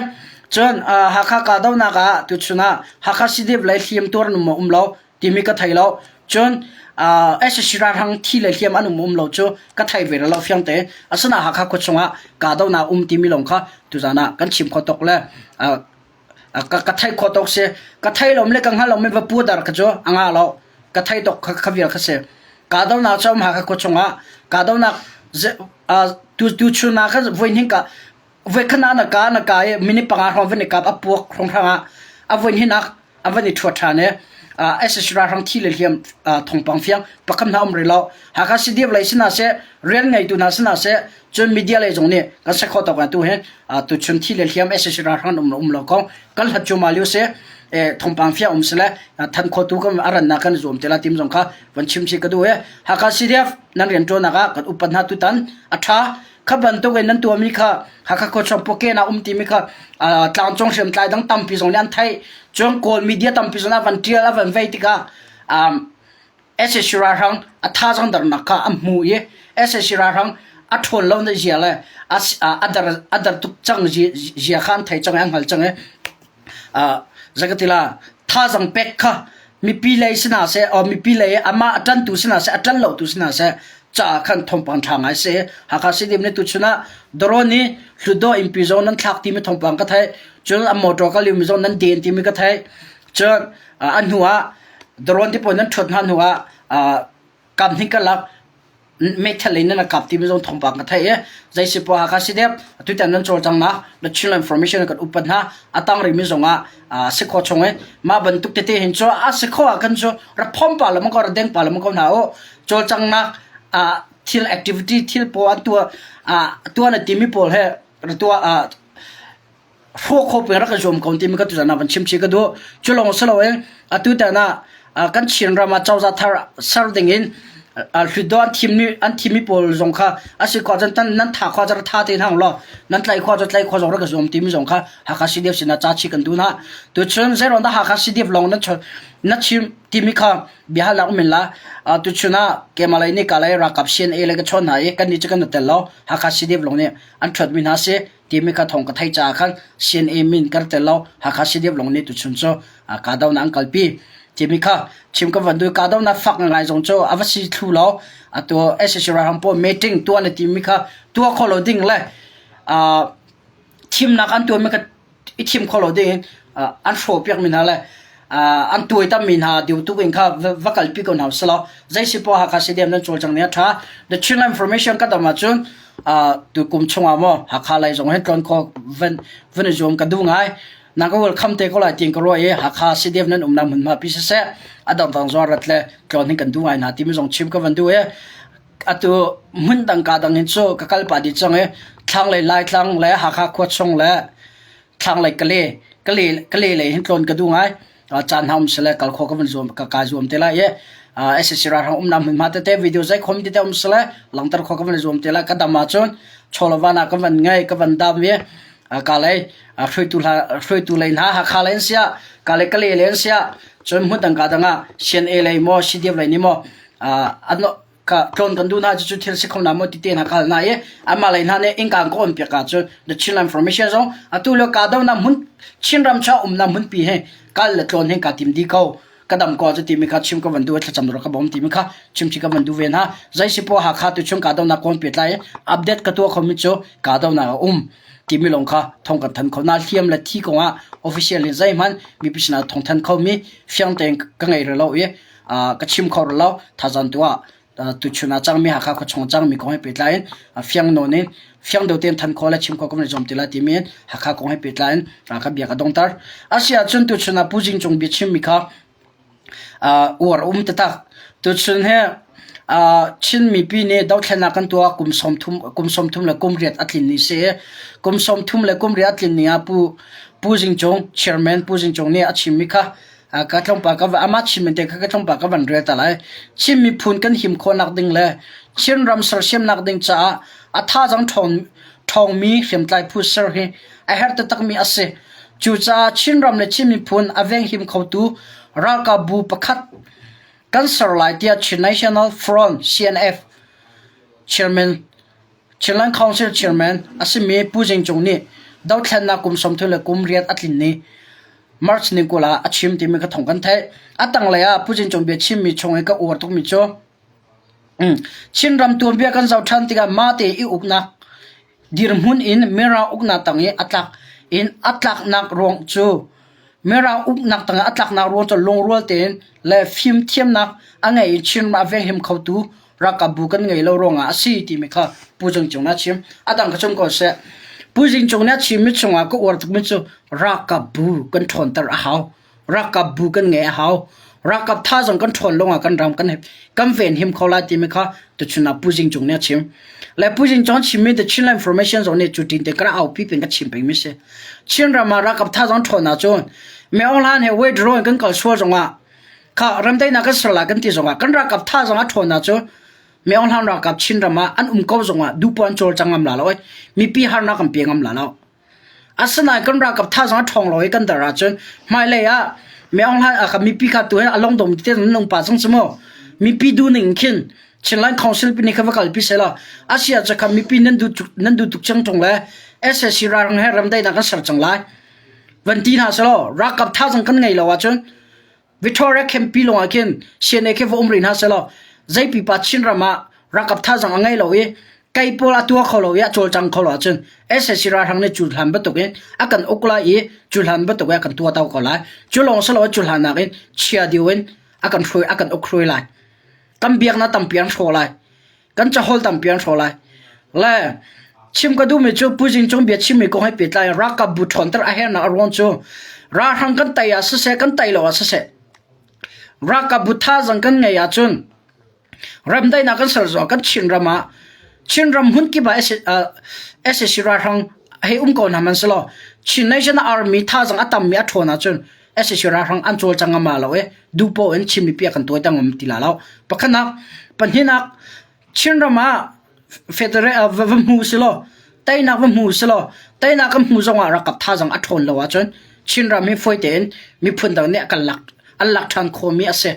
Cun Hakha kahdohnak ah tuchun ah Hakha CDF lei hliam tuar an um maw um lo timi ka thei lo. Cun SSC ralhrang thi le hliam an um um lo cu ka thei ve lo fiang te. Asinain Hakha khua chungah kahdohnak um timi lawng kha tuzan ah kan chim khawh tuk le Ka theih khawh tawk si. Ka thei lomi le ka hngal lomi va pu dar kha cu a nga lo. Ka thei tuk kha, kha vial kha si. Kahdohnak cu um Hakha khua chungah kahdohnak tu tuchun ah khan voihnih ka voikhat ah na ka na ka i minute panga hrawng van i kap a puak hrawnghrang ah a voihnihnak an van i ṭhuat ṭhan i SSC ralhrang thi le hliam thawngpang fiang pakhat hna um rih lo. Hakha CDF lei sinah seh rian ngeitu hna sinah seh cun media lei zong nih kan si khawh tawk tu hin tuchun thi le hliam SSC ralhrang um um lo kong kan hlat cu ma liu si thawngpang fiang um sile than khotu kan arannak kan zuam te la tim zong kha van chim si ka duh e Hakha CDF nan rian ṭuannak ah kan upat hna tutan a ṭha kha bantuk in nan tuahmi kha Hakha khuachung poke na um timi kha tlangcung hriamtlai dang tampi zong nih an theih cun Kawl media tampi zong nih van ṭial a van vei tikah sac ralhrang a thazaang dernak kha an hmu i sac ralhrang a ṭhawn lo na zia le a der a der tuk cang zia kha an thei cang i an hngal cang i zakatila thazaang pek kha mipi lei si hna seh or mipi lei amah a ṭantu si hna seh a ṭan lotu si hna seh caah khan thawngpang ṭha ngai si. Hakha Sidim nih tuchun ah drone nih Hlutdaw innpi zong nan thlak timi thawngpang ka theih. Cun a motor ka liumi zong nan den timi ka theih. Cun a hnu ah drone te pawl nan ṭhuat hna hnu ah kam hnih karlak meithal in nan kap timi zong thawngpang ka theih i zei si poah Hakha CDF atutan nan cawlcanghnak the Chinland Information kan upat hna a tang rihmi zong ah si khawh chung i mah bantuk tete hin cu a si khawh ah khan cu rak phom pa lengmang ko rak deng pa lengmang ko hna u cawlcanghnak thil activity thil pawl an tuah tuah na timi pawl he tuah hrawh kho peng rak i zuam ko timi ka tuzan ah van chim chih ka duh. Cu lawng si loin atu tan ah kan Chin ram ah cozah thar ser ding in hlutdaw an thimmi an thimmi pawl zong kha a si khawh cun nan tha khawh cun tha te hna law nan tlaih khawh cun tlaih khawh zong rak i zuam timi zong kha Hakha CDF sinah ca chih kan duh hna. Tuchun zeiruang dah Hakha CDF lawng nan na chim timi kha biahalnak um in la. Tuchun ah keimah lei nih ka lei ralkap CNA le ka chawn hna i kannih cu kan i tel lo. Hakha CDF lawng nih an ṭhuatmi hna si. Timi kha thawng ka theih caah khan CNA min kan tel lo. Hakha CDF lawng nih tuchun cu kahdohnak an kalpi. Timi kha chim ka van duh. Kahdohnak fak ngai zong cu a va si thlu lo. Atu SAC ralhrang pawl meeting tuah na timi kha tuah kho lo ding le thimnak an tuahmi kha i thim kho lo ding in an hrawhpiakmi hna le an tuaitammi hna deu tuk in kha va kalpi ko hna usih law zei si poah Hakha CDM nan cawlcang ning a ṭha. The Chinland Information ka dam ahcun tukum chungah maw Hakha lei zong hin tlawn khawh van van i zuam ka duh ngai. Na ka welcome te ko lai tiin ka ruah i Hakha CDF nan umnak hmunhma pi siseh a dangdang zong rat le tlawn hin kan duh ngai hna timi zong chim ka van duh i atu hmun dang ka dang in cu ka kal pah dih cang i thlanglei Laitlang le Hakha khua chung le thlanglei Kale Kale Kale lei hin tlawn ka duh ngai. Caan hna um sile kal khawh ka van zuam ka ka zuam te lai i SSC ralhrang umnak hmunhma tete video zei khom tete um sile langter khawh ka van zuam te lai ka dam ahcun chawlawvan ah ka van ngei ka van dam i ka lei hruaitu hla hruaitu lei hna Hakha lei an siah ka lei Kale lei an siah cun hmun dang ka dang ah CNA lei maw CDF lei nih maw an ka tlawn kan duh hna cucu thil si kho na maw ti te hna ka hal hna i anmah lei hna nih innka an ka on piak ahcun the Chinland Information zong atu lio kahdohnak hmun Chinram chung umnak hmunpi hi kal le tlawn hi kaa tim dih ko ka dam ko cu timi kha chim ka van duh i thlacam rak ka bawm timi kha chimchi ka van duh ve hna zei si poah Hakha tu chung kahdohnak kawn pehtlai in update ka tuah khomi cu kahdohnak a um timi lawng kha thong kan than kho na hliam le thi kongah official in zeihmanh mipi sinah thong than khomi fiang tein ka ngei rih lo i ka chim kho rih lo. Thazaang tu ah tuchun ah cangmi Hakha khuachung cangmi kong he pehtlai in fiang nawn in fiang deuh tein than khawh le chim khawh kan i zuam ti lai timi in Hakha kong he pehtlai in ka bia ka dongter. Asi ahcun tuchun ah Pu Jing Cung bia chimmi kha uar a um taktak. Tuchun hi Chin mipi nih dothlennak kan tuah kum 30 kum 30 le kum riat a tlin ni si i kum 30 le kum riat a tlin ni ah Pu Pu Jing Cung chairman Pu Jing Cung nih a chimmi kha Ka tlawmpal ka amah Chin te kha ka tlawmpal ka van rel ta lai. Chin miphun kan him khawhnak ding le Chinram sersiamnak ding caah a thazaang ṭhawng ṭhawngmi hriamtlai phu ser hi a herh taktakmi a si. Cucaah Chinram le Chin miphun a venghim khotu ralkapbu pakhat kan ser lai tiah Chin National Front CNF chairman Chinland Council chairman a simi Pu Jing Cung nih dothlennak kum 30 le kum riat a tlin ni March ni 20 ah a chim timi ka thawng kan theih. A tanglei ah Pu Jin Cung bia chimmi chung i ka uar tukmi cu Chinram tuanbia kan zoh ṭhan tikah mahte i uknak dirhmun in Mirang uknak tang i a tlak in a tlaknak ruang cu Mirang uknak tang i a tlaknak ruang cu lungrual tein le fimthiamnak a ngei i Chinram a venghim khotu ralkapbu kan ngei lo ruangah a si timi kha Pu Jing Cung nih a chim. A dang kha chung ko seh. Pu Jing Cung nih a chimmi chungah ka uar tukmi cu ralkapbu kan ṭhawnter a hau. Ralkapbu kan ngeih a hau. Ralkap thazaang kan ṭhawn lawngah kan ram kan kan venhim kho lai timi kha tuchun ah Pu Jing Cung nih a chim. Le Pu Jing Cung chimmi The Chinland Information zong nih cu tin te kan aupi pin ka chim pengmi si. Chinram ah ralkap thazaang ṭhawn ahcun Myo Aung Hlaing he withdraw in kan kal sual zongah Kha remdaihnak kan ser lai kan ti zongah kan ralkap thazaang a ṭhawn ahcun Mi Aung Hlaing ralkap Chinram ah an um ko zongah duhpoah an cawlcang ngam la lo i mipi harnak an pe ngam la lo. Asinain kan ralkap thazaang a ṭhawng lo i kan dar ahcun hmailei ah Mi Aung Hlaing ah mipi kha tu hi a longdong te nan nung pa cang cu mu. Mipi duhning khin Chinland Council pi nih kha va kalpi sehla asia cu kha mipi nan duh nan duh tuk cang ṭung le SAC ralhrang he remdaihnak kan ser cang lai. Van ti hna selaw ralkap thazaang kan ngei lo ahcun Victoria Campi lawngah khin CNA khi va um rih hna sehlaw zei pipa Chinram ah ralkap thazaang a ngei lo i kei pawl a tuah kho lo i a cawlcang kho lo ahcun SAC ralhrang nih cu hlan bantuk in a kan uk lai i cu hlan bantuk in a kan tuahto ko lai. Cu lawng si lo cu hlan nakin chia deuh in a kan hruai a kan uk hruai lai. Kan biaknak tampi an hrawh lai. Kan caholh tampi an hrawh lai. Le chim ka duhmi cu Pu Jing Cung bia chimmi kong he pehtlai in ralkap bu ṭhawnter a hernak a ruang cu ralhrang kan tei ah siseh kan tei lo ah siseh ralkap bu thazaang kan ngeih ahcun remdaihnak kan ser zong kan Chinram ah Chinram hmun kip ah SAC ralhrang hei um ko hna hmanhsehlaw Chin Nation Army thazaang a tammi a ṭhawn ahcun SAC ralhrang an cawlcang ngam lo i duhpoh in Chin mipi a kan tuaiter ngam ti la lo. Pakhatnak, pahnihnak Chinram ah federal va hmu silaw teinak va hmu silaw teinak kan hmu zongah ralkap thazaang a ṭhawn lo ahcun Chinram hi fawi tein miphun dang nih kan lak an lak ṭhan khawhmi a si.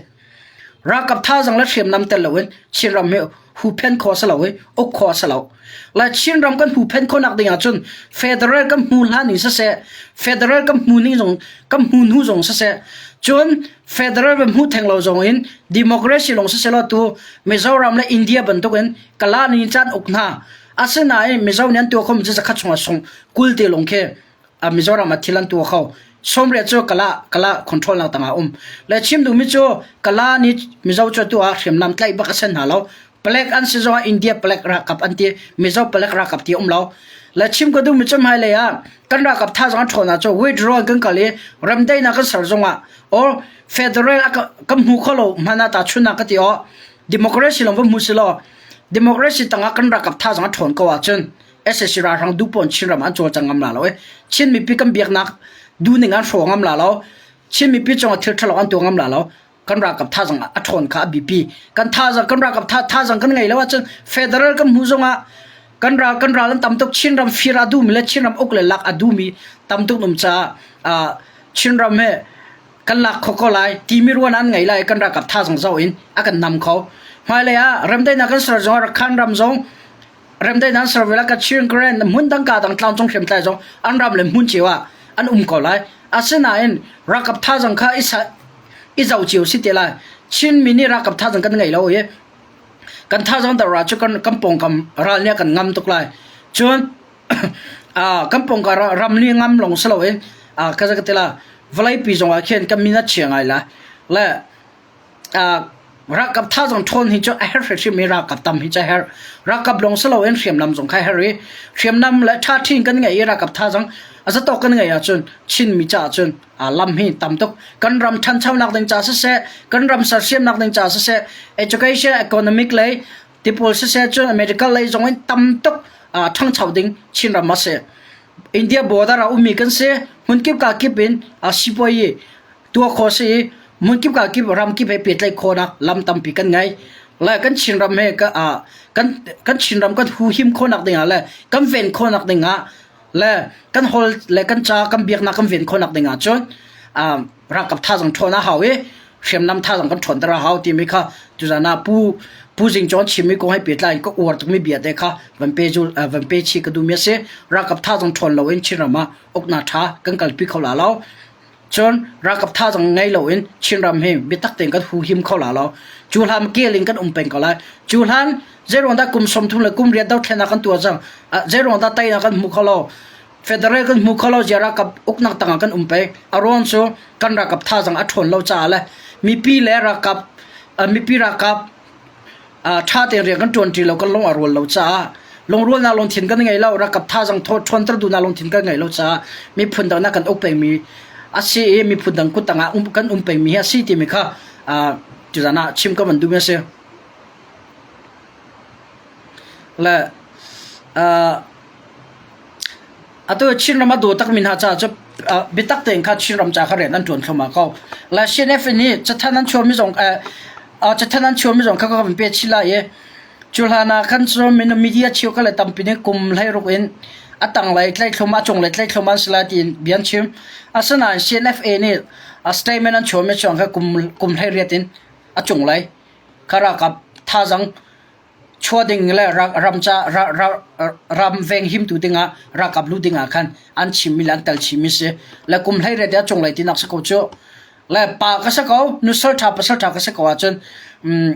Ralkap thazaang le hriamnam tel loin Chinram hi Huhphenh khawh a si lo i uk khawh a si lo. Le Chinram kan huhphenh khawhnak ding ahcun federal kan hmu hlan in siseh, federal kan hmu ning zong kan hmu hnu zong siseh, cun federal kan hmu theng lo zong in democracy lawng siseh law tu Mizoram le India bantuk in Kala nih caan uk hna. Asinain Mizo nih an tuah khomi cu zakhat chungah sung 20 te lawng khi Mizoram ah thil an tuah kho. Sawmriat cu Kala Kala control nak tangah um. Le chim duhmi cu Kala nih Mizo cu tu ah hriamnam tlaih bak a sen hna lo. Palek an si zongah India palek ralkap an ti, Mizo palek ralkap ti um lo. Le chim ka duhmi cu hmailei ah kan ralkap thazaang a ṭhawn ah cu withdraw kan kal i remdaihnak kan ser zongah or federal kan hmu kho lo hmanh ah tahchunhnak ka ti aw democracy lawng va hmu si law democracy tangah kan ralkap thazaang a ṭhawn ko ahcun SAC ralhrang duhpawn Chinram an cawlcang ngam la lo i Chin mipi kan biaknak duhning an hrawh ngam la lo Chin mipi cungah thil ṭhalo an tuah ngam la lo kan ralkap thazang a ṭhawn kha a biapi kan thazang kan ralkap thazang kan ngei lo ahcun federal kan hmuh zongah kan ral kan ral an tam tuk Chinram fir a duhmi le Chinram uk le lak a duhmi tam tuk um caah Chinram he kan lak kho ko lai timi ruan an ngei lai kan ralkap thazang zoh in a kan nam kho hmailei ah remdaihnak kan ser zong Rakhan ram zong remdaihnak an ser ve lai Kachin Karen hmun dang ka dang tlangcung hriamtlai zong an ram le hmun cio ah an um ko lai asinain ralkap thazang kha i zoh cio si te lai Chinmi nih ralkap thazang kan ngei lo i kan thazang dara cu kan kan pawngkam ral nih a kan ngam tuk lai cun kan pawngkam ram nih ngam lawng si loin ka ka ti la vawleipi zongah khin kan min a chia ngai la le ralkap thazang ṭhawn hi cu a herh hrimhrim i ralkap tam hi cu a herh. Ralkap lawng si loin hriamnam zong kha a herh i hriamnam le ṭhaṭhi kan ngeih i ralkap thazang a zatawk kan ngeih ahcun Chinmi caah cun lam hi tam tuk. Kan ram ṭhanchonak ding ca siseh, kan ram sersiamnak ding ca siseh, education, economic lei tipawl siseh cun medical lei zong in tam tuk ṭhangcho ding Chinram a si. India border ah ummi kan si. Hmunkip ka kip in sipuayi tuah khawh si i hmunkip ka kip ram kip he pehtlaih khawhnak lam tampi kan ngei. Le kan Chinram he ka, kan kan Chinram kan huhim khawhnak dingah le kan ven khawhnak dingah le kan hol le kan ca kan biaknak kan ven khawhnak dingah cun ralkap thazang ṭhawn a hau i hriamnam thazang kan ṭhawnter a hau timi kha tuzan ah Pu Pu Zing Cawn chimmi kong he pehtlai in ka uar tukmi bia te kha van pe van pe chih ka duhmi a si. Ralkap thazang ṭhawn loin Chinram ah uknak ṭha kan kalpi kho la lo. Cun ralkap thazang ngei loin Chinram hi biatak tein kan huhim kho la lo. Cu hlan kel in kan um peng ko lai. Cu hlan zeiruang dah kum 30 le kum riat dothlennak kan tuah cang. Zeiruang dah teinak kan hmu kho lo. Federal kan hmu kho lo zia ralkap uknak tangah kan um peng. A ruang cu kan ralkap thazang a ṭhawn lo caah le mipi le ralkap mipi ralkap ṭha tein rian kan ṭuanṭi lo, kan lung a rual lo caah lungrualnak lungthin kan ngei lo, ralkap thazang ṭhawnter duhnak lungthin kan ngei lo caah miphun dang kan uk pengmi a si i miphun dang kut tangah kan um pengmi hi a si timi kha tuzan ah chim ka van duhmi a si. Le Atu Chinram a daw takmi hna caah cu biatak tein kha Chinram ca kha rian an ṭuan thluahmah ko. Le CNF nih cathanh an chuahmi zong cathanh an chuahmi zong kha ka van pe chih lai i cu hlan ah khan cu media cheukhat le tampi nih kum 16 in a tanglei tlaihtlum a cunglei tlaihtlum an si lai tiin bia an chim. Asinain CNFA nih statement an chuahmi chung kha kum kum 18 in a cunglei kha ralkap thazang chuah ding le ram ca ram venghimtu dingah ralkap lu dingah khan an chimmi le an tel chimmi si le kum hlei riat a cunglei tinak si ko cu le pa ka si ko nusal ṭha pasal ṭha ka si ko ahcun um,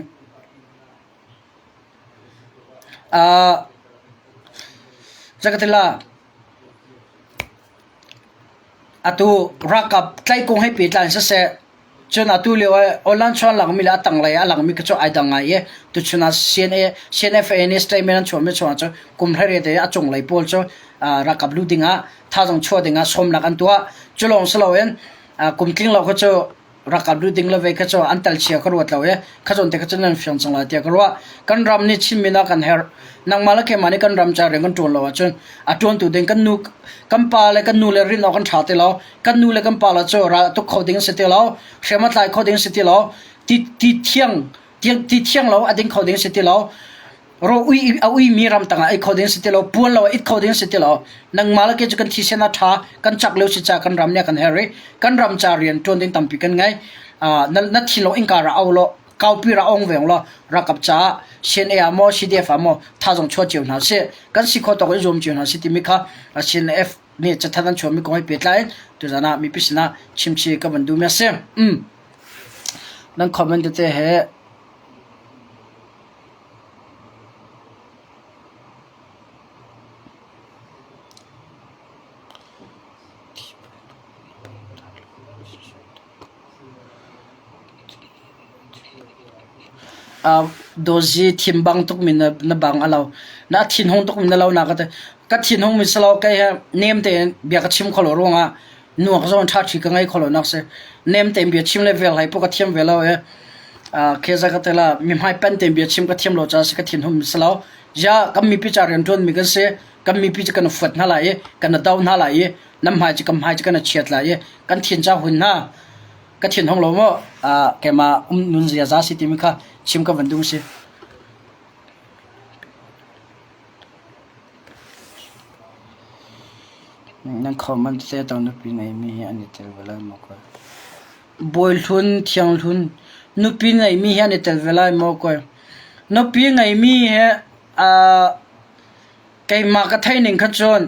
uh, zakatila atu ralkap tlaih kong he pehtlai in siseh cun atu lio ah online chuan langmi le a tanglei ah a langmi kha cu ai dang ngai i tuchun ah CNA CNFA nih statement an chuahmi chungah cun kum 18 i a cunglei pawl cu ralkap lu dingah thazang chuah dingah sawmnak an tuah. Cu lawng si loin kum tling lo kha cu ralkap lu ding le vei kha cu an tal chia ka ruat lo i kha zawn te kha cu nan fiang cang lai tiah ka ruah. Kan ram nih Chinmi na kan herh. Nangmah le keimah nih kan ram ca rian kan ṭuan lo ahcun a ṭuantu ding kan nu kan pa le kan nu le rin awk kan ṭha ti lo. Kan nu le kan pa le cu ral a tuk kho ding si ti lo. Hriam a tlai kho ding si ti lo. Ti ti thiang ti thiang lo a ding kho ding si ti lo. Ro ui a uimi ram tangah ei kho ding si ti lo. Puan lo it kho ding si ti lo. Nangmah le kei cu kan thisen a ṭha kan cak lio si ca kan ram nih a kan herh i kan ram ca rian ṭuan ding tampi kan ngei. Na thinlung innka ra au law. Kaupi ra ong ve law ralkap caah CNA ah maw CDF ah maw thazaang chuah cio hna sih. Kan si khawh tawk in zuam cio hna sih timi kha CNF nih cathanh an chuahmi kong he pehtlai in tuzan ah mipi sinah chimchih ka van duhmi a si. Mm. Nan comment tete he Dawzi thin bang tukmi na bang a lo. Na thinhung tukmi na lo na ka ti. Ka thinhung mi si lo kei he nem tein bia ka chim kho lo ruangah nuak zong ṭhaṭhi ka ngei kho lo nak si. Nem tein bia chim le vel hlei pawh ka thiam ve lo i kheza ka ti la mi hmai pen tein bia chim ka thiam lo caah si ka thinhung mi si lo. Ziah kan mipi ca rianṭuan mi kan si. Kan mipi cu kan fuat hna lai i kan do hna lai i nan hmai cu kan hmai cu kan chiat lai i kan thin ca hun hna. Ka thin hung lo maw keimah um nun ziaza si timi kha chim ka van duh si. Nan kho man tete to nupi ngeimi hi an i tel ve lai maw kawi? Bawi Hlun Thiang Hlun nupi ngeimi hi an i tel ve lai maw kawi? Nupi ngeimi he keimah ka theih ning kha cun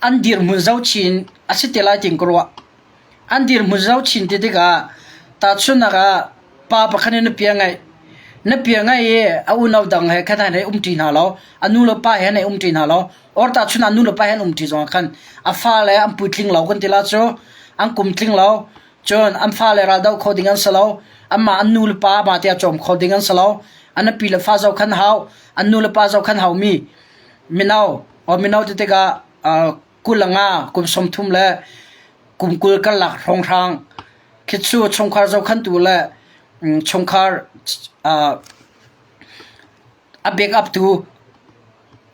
an dirhmun zohchin a si te lai tiin ka ruah. An dirhmun zohchin ti tikah tahchunhnak ah pa pakhat nih nupi a ngeih. Nupi a ngeih i a unau dang he khan an hei umṭi hna lo. A nu le pa he an hei umṭi hna lo. Or tahchunh ah nu le pa he an umṭi zongah khan a fale an puitling lo kan ti la cu. An kum tling lo. Cun an fale raldoh kho ding an si lo. Anmah an nu le pa mah te a cawm kho ding an si lo. An nupi le fa zohkhan hau. An nu le pa zohkhan haumi mino, or mino ti tikah 20 le nga, kum 30 le kum 20 karlak hrawnghrang khi cu chungkhar zohkhantu le chungkhar a backup tu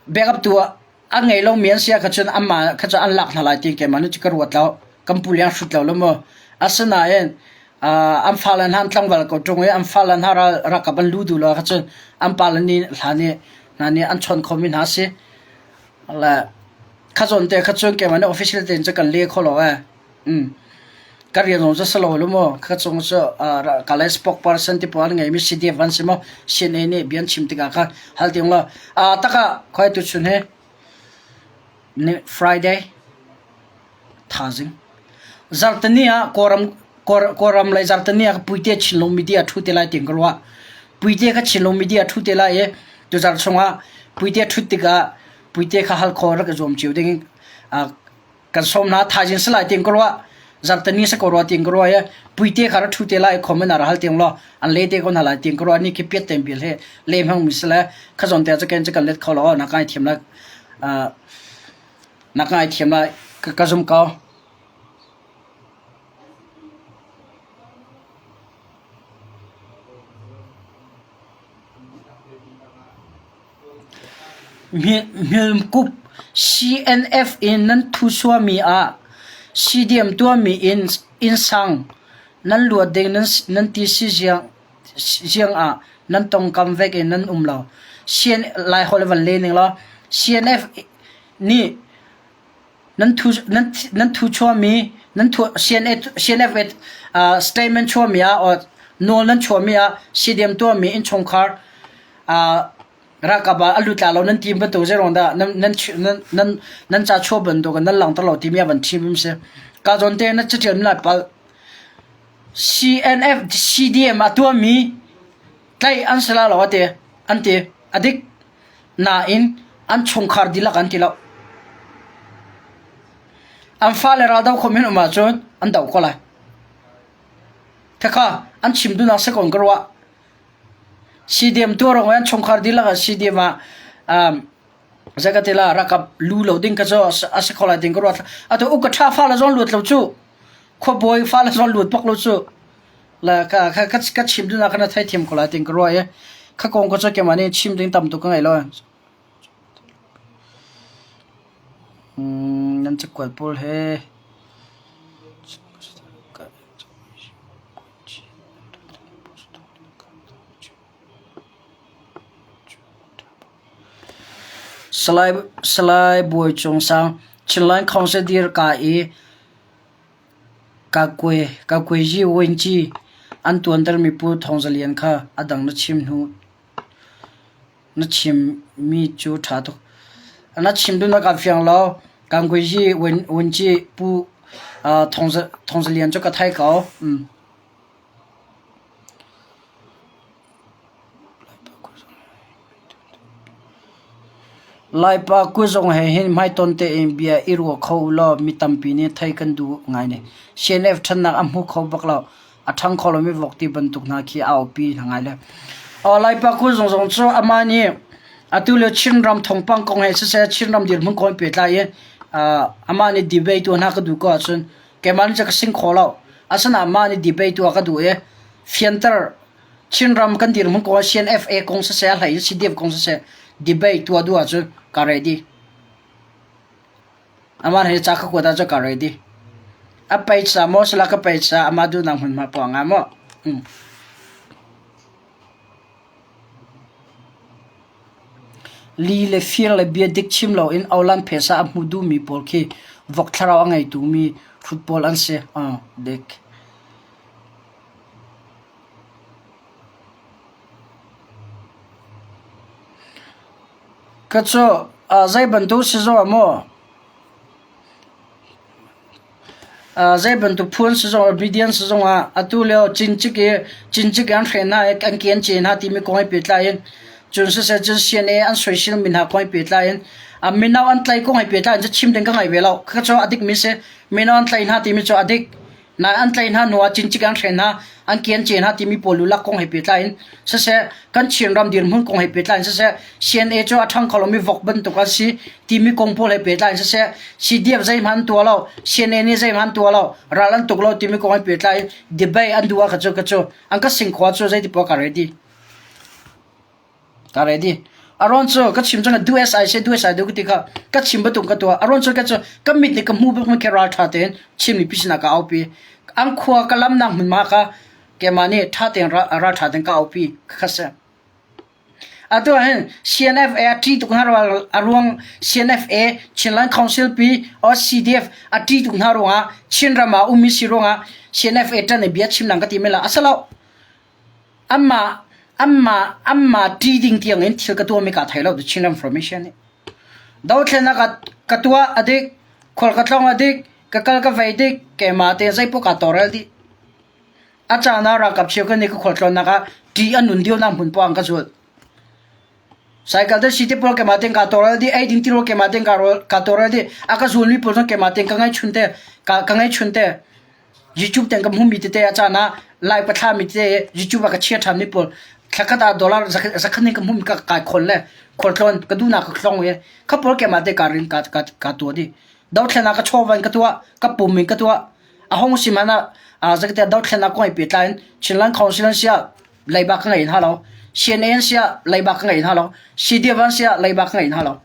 backup tu a ngei lomi an si ahkhan cun anmah kha cu an lak hna lai ti keimah nih cu ka ruat lo. Kan pu liang hrut lo lo maw. Asinain an fale hna an tlangval ko ṭung i an fale hna ralkap an lu duh lo ahkhan cun an pale nih hla nih hna nih an chawn khomi hna a si. Le kha zawn te kha cun keimah nih official tein cu kan le kho lo ee. Um. Ka rian zong cu si lo lu mu. Kha chung cu Kalay spokesperson ti pawl an ngeimi CDF an si maw CNA nih bia an chim tikah khan hal tiang law takah khoi tuchun hi ni Friday thazing zartani ah Kawlram Kawlram lei zartani ah Puite Chinlung media ṭhu te lai tiin ka ruah. Puite kha Chinlung media ṭhu te lai i tuzarh chungah Puite ṭhut tikah Puite kha hal khawh rak i zuam cio ding kan sawm hna thaizing si lai tiin ka ruah. Zarhteni si ko rua tiin ka ruah i Puite kha ra ṭhu te lai i comment ah ra hal tiang law an le te ko hna lai tiin ka ruah. Ni khi piat tein bil hi le hmangmi si le kha zawn te cu ken cu kan let kho lo na ka ngaithiam lai na ka ngaithiam lai ka zum ko. Hmilkup CNF in nan thusuami ah CDM tuahmi innsang nan luat ding nan ti si ziang ah nan tongkam vek in nan um lo. Laiholh van le ning law CNF nih nan thu chuahmi nan CNF statement chuahmi ah nawl nan chuahmi ah CDM tuahmi innchungkhar ralkap ah a lut la lo nan ti bantuk zeiruang dah nan nan nan nan ca chuah bantuk nan langhter lo timi a van chim si. Ka zawn te na catial na palh. CNF CDM a tuahmi tlaih an si la lo ati an ti a dik nain an chungkhar dihlak an ti lo. An fale raldo khom hin um ahcun an doh ko lai. Khakha an chim duhnak si ko ka ruah. CDM tuah ruangah an chungkhar dihlak ah CDM ah um, zei ka ti la rakap lu lo ding ka cu a si kho lai ding ka ruat. Atu uk ka ṭha fale zong luat lo cu. Khuabawi fale zong luat bak lo cu. La ka ka ka, ka chim duhnak kana theithiam ko lai ting ka ruah i kha kong ka cu keimah nih chim ding tam tuk ka ngei lo. Mm, nan cakuat pawl he Salai Bawi Cung Sang, Chinland Council dir ka i Kakuai-zi Wenci. An tuantermi Pu Thawng Za Lian kha a dang na chim hnu na chimmi cu ṭha tuk. Na chim duhnak aa fiang lo. Kangkuizi Wunci Pu Thawng Za Lian cu ka thei ko. Laipa kuzung he hin hmaitonh tein bia i ruah kho ulaw mi tampi nih theih kan duh ngai ne. CNF ṭhannak a hmu kho bak lo. A ṭhang kho lomi vok ti bantuk hna khi a aupi hna ngai le. Aw Laipa kuzung zong cu amah nih atu lio Chinram thawngpang kong he siseh Chinram dirhmun kong he pehtlai in amah nih debate tuah hna ka duh ko ahcun keimah nih cun ka sing kho lo. Asinain mah nih debate tuah ka duh i fianter Chinram kan dirhmun kong ah CNFA kong siseh a hlei in CDF kong siseh debate tuah duh ahcun ka ready. Amah he ca ka kuat ahcun ka ready. A page sa maw sila ka page sa amah duhnak hmunhma poah nga maw. Hmm. Li le fir le bia dik chim loin awlan phesa a hmu duhmi pawl khi vok thlarau a ngei tumi hrut pawl an si. Oh, dik. Ka cu zei bantuk si zong ah maw zei bantuk phun si zong obedient si zong ah atu lio cincik i cincik an hren hna i an ke an ce hna timi kong he pehtlai in cun siseh cun CNA an soisel mi hna kong he pehtlai in mino an tlaih kong he pehtlai in cu chim ding ka ngei ve lo. Ka cu a dikmi si. Mino an tlaih hna timi cu a dik. Nain an tlaih hna hnuah cincik an hren hna, an ke an ce hna timi pawl lulak kong he pehtlai in siseh, kan Chinram dirhmun kong he pehtlai in siseh, CNA cu a ṭhang kho lomi vok bantuk an si timi kong pawl he pehtlai in siseh, CDF zeihmanh an tuah lo, CNA nih zeihmanh an tuah lo, ral an tuk lo timi kong he pehtlai in debate an duh ah ka cu ka cu an ka singkhua cu zeiti poah ka ready. Ka ready. Aron cu ka chim cang duh SI se duh SI duh ka ti kha ka chim bantuk ka tuah. Aron cu ka cu ka mit nih ka hmu bak mi khi ral ṭha tein Chin mipi sinah ka aupi. An khua ka lamnak hmunhma kha keimah nih ṭha tein ral ṭha tein ka aupi kha si. Atu ah hin CNFA a ṭih tuk hna a ruang CNFA Chinland Council pi or CDF a ṭih tuk hna ruangah Chinram ah ummi si ruangah CNFA ṭan i bia chim nang ka ti men la a si lo. Anmah anmah anmah ṭi ding tiangin thil ka tuahmi kaa thei lo The Chin Information nih. Dothlennak ah ka tuah a dik, khual ka tlawng a dik, ka kal ka vei dik, keimah te zeipaoh kaa tawlrel dih. A caan ah ralkap cheukhat nih ka khualtlawnnak ah ṭih a nun dionak hmun poah an ka zulh. Cycle te si te pawl keimah tein kaa tawlrel dih, ei ding tirawl keimah tein kaa rawl kaa tawlrel dih. A ka zulmi pawl zong keimah tein ka ngeihchun te, ka, ka ngeihchun te. YouTube ten ka hmuhmi tete a caan ah lai pathlami tete YouTube ah ka chia ṭhanmi pawl thlakhat ah dollar zakhat in ka hmuhmi ka kai khawn le khualtlawn ka duhnak ka tlong i kha pawl keimah te ka rin ka ka ka tuah dih. Dothlennak ka chawva in ka tuah, ka pum in ka tuah. A hong si hmanh ah zakate dothlennak kong he pehtlai in Chinland Council an siah leiba ka ngei hna lo. CNA an siah leiba ka ngei hna lo. CDF an siah leiba ka ngei hna lo.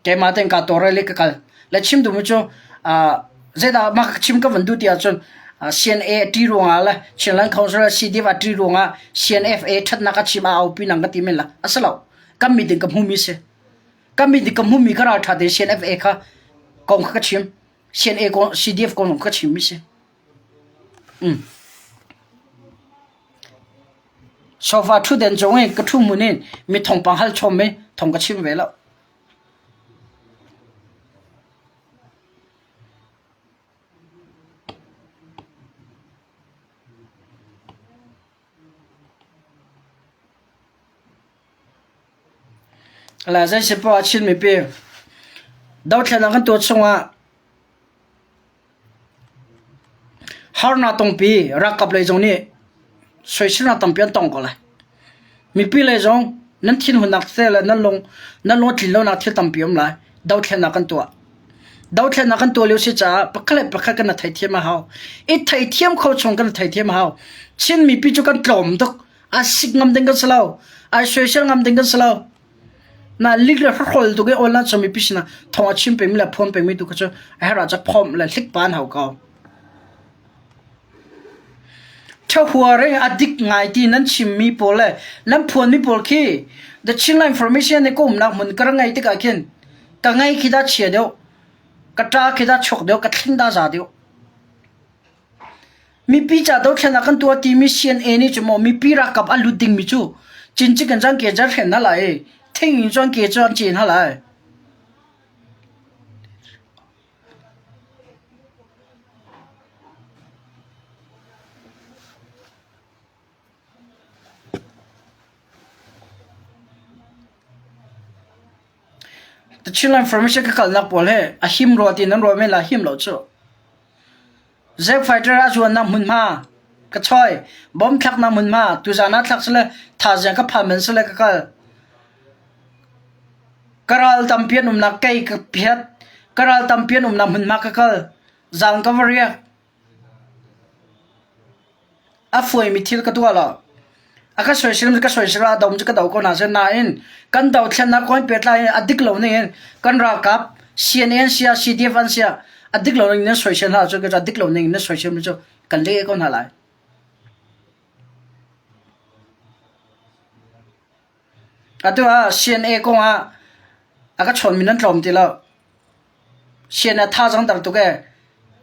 Keimah tein kaa tawlrel i ka kal. Le chim duhmi cu zeidah mah ka chim ka van duh ti ahcun CNA a ṭi ruangah le Chinland Council le CDF a ṭi ruangah CNFA ṭhatnak a chim a aupi nang ka ti men la. A si lo. Kan mit in ka hmumi si. Kan mit in ka hmumi ka ralṭha tein CNFA kha kong kha ka chim. CNA kong CDF kong ka chimmi si. Mm. Sofa ṭhutden cung i ka ṭhu hmun in mi thawngpang hal chom i thawng ka chim ve lo. La zei si poah Chin mipi dothlennak kan tuah chungah Harnak tongpi ralkap lei zong nih soiselnak tampi an tong ko lai. Mipi lei zong nan thinhunnak tete le nan lung nan lung a tlin lonak thil tampi um lai. Dothlennak kan tuah. Dothlennak kan tuah lio si caah pakhat le pakhat kan i theithiam a hau. I theithiam kho chung kan i theithiam a hau. Chin mipi cu kan tlawm tuk. A sik ngam ding kan si lo. Ai soisel ngam ding kan si lo. Na lik le hrahrol tuk i online cu mipi sinah thawng a chim pengmi le phuan pengmi tu kha cu a herh ah phomh le hlik pa an hau ko. Ṭhahuar i a dik ngai ti nan chimmi pawl le nan phuanmi pawl khi The Chinland Information nih ka umnak hmun ka rak ngeih tikah khin ka ngei khi dah chia deuh, ka ṭa khi dah chuak deuh, ka thling dah za deuh. Mipi ca dothlennak kan tuah timi CNA nih cu maw mipi ralkap a lut dingmi cu cincik in cun ke jar hren hna lai thing in cun ke cu an cin hna lai. The Chinland Information ka kalnak pawl hi a him rua ti nan ruah men la him lo cu. Jet fighter a zuannak hmunhma ka choi, bomb thlaknak hmunhma tuzaan ah thlak sile thazaang ka phan man sile ka kal. Ka ral tampi an umnak kei ka phiat. Ka ral tampi an umnak hmunhma ka kal. Zaan ka va riak. A fuaimi thil ka tuah lo. A ka soisel ka soisel a dom cu ka do ko hna seh nain kan dothlennak kong pehtlai in a dik lo ning in kan ralkap CNN sia CDF an sia a dik lo ning in soisel hna cu a dik lo ning in soisel mi cu kan leh ko hna lai. Atu ah CNA kong ah a ka chawnmi nan tlawm ti lo. CNA thazaang dar tuk ee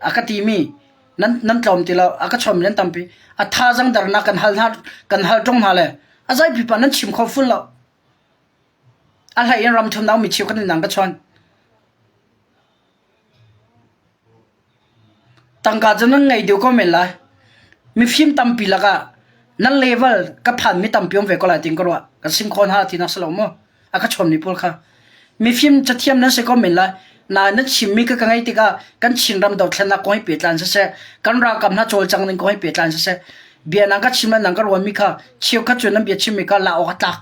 a ka timi nan nan tlawm ti lo. A ka chawnmi nan tampi. A thazaang darnak kan hal hna kan hal ṭung hna le a zeipi pa nan chim kho ful lo. A hlei in ramthum nau mi cheukhat nih nang ka chawn. Tangka cu nan ngei deuh ko men lai. Mifim tampi lakah nan level ka phanmi tampi um ve ko lai tiin ka ruah. Kan sim kho hna tinak si lo maw? A ka chawnmi pawl kha. Mifim cathiam nan si ko men lai. Nain nan chimmi ka ka ngaih tikah kan Chinram dothlennak kong hi pehtlai siseh, kan ralkap hna cawlcang ning kong hi pehtlai siseh, bia nang ka chim le nang ka ruanmi kha cheukhat cu nan bia chimmi kha la awk a tlak.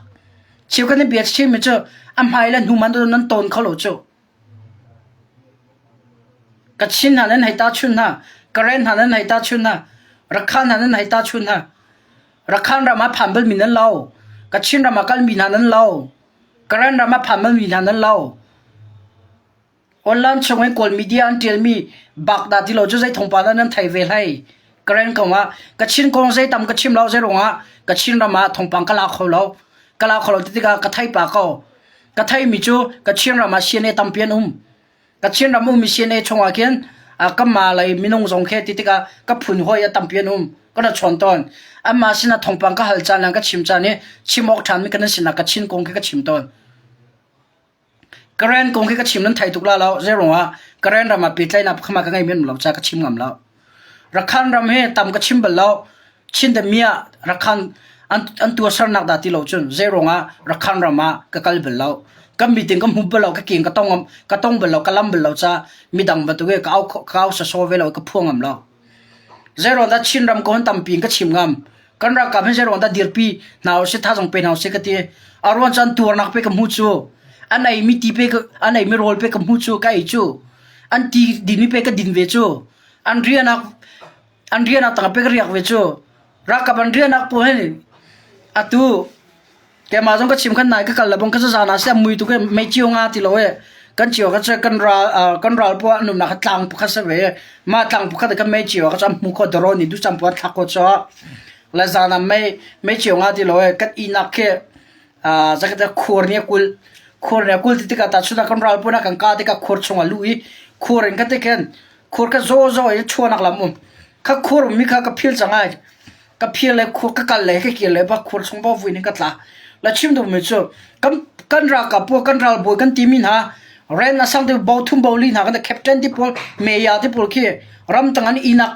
Cheukhat nan bia chimmi cu a hmai le hnu man nan tawn kho lo cu. Kachin hna nan hei tahchunh hna, Karen hna nan hei tahchunh hna, Rakhan hna nan hei tahchunh hna. Rakhan ram ah phan balmi nan lo. Kachin ram ah kalmi hna nan lo. Karen ram ah phan balmi hna nan lo. Online chung in Kawl media an ṭialmi bak dah ti lo cu zei thawngpang dah nan thei ve hlei. Karen kong ah Kachin kong zei tam ka chim lo zei ruangah Kachin ram ah thawngpang ka la kho lo. Ka la kho lo ti tikah ka thei pah ko. Ka theimi cu Kachin ram ah CNA tampi an um. Kachin ram ummi CNA chungah khin kanmah lei minung zong khi ti tikah ka phun hawi a tampi an um. Ka ra chawn tawn. Anmah sinah thawngpang ka hal caan le ka chim caan i chim awk ṭhanmi kan sinah Kachin kong khi ka chim tawn. Karen kong khi ka chim nan thei tuk la lo. Zeiruangah Karen ram ah pehtlaihnak pakhat ka ngei men lo ca ka chim ngam lo. Rakhan ram hi tam ka chim bal lo. Chin the mia Rakhan an an tuahsernak dah ti lo cun zeiruangah Rakhan ram ah ka kal bal lo. Kan meeting ka hmu bal lo, ka king ka tong ka tong bal lo, ka lam bal lo ca midang bantuk i ka au ka au sasaw ve lo, ka phuang ngam lo. Zeiruang dah Chin ram ko tampi in ka chim ngam. Kan ralkap hi zeiruang dah dirpi hna usih thazang pe hna usih ka ti. A ruang cu an tuarnak pe ka hmu cu. An ei mi ti pe an ei mi rawl pe ka hmu cu ka ei cu. An ti din mi pe ka din ve cu. An rianak an rianak tang pe ka riak ve cu. Ralkap an rianak pawl hin atu Keimah zong ka chim khan nai ka kal le bang ka zan ah siam mui tu ke mei cio nga ti lo e kan cio ka che kan ral kan ral pu an umnak tlang pakhat se ve ma tlang pakhat ka mei cio ka cham mu kho doro ni du cham puan thlak ko cho le zan ah mei mei cio nga ti lo e kan inak khi zakata khur ni kul khur ni kul ti tikah ta chuna kan ral pu na kan ka tikah khur chungah lu i khur in ka te khen khur ka zo zo i chuanak lam um kha khur mi kha ka phil changai ka phir le khur ka kal le ka kir le bak khur chung ba vui in ka tla la chim duhmi cu kan kan ralkap pawl kan ralbawi kan timi hna ren a sang te bo thum bo li hna kan captain ti pawl meya ti pawl khi ramtang an inak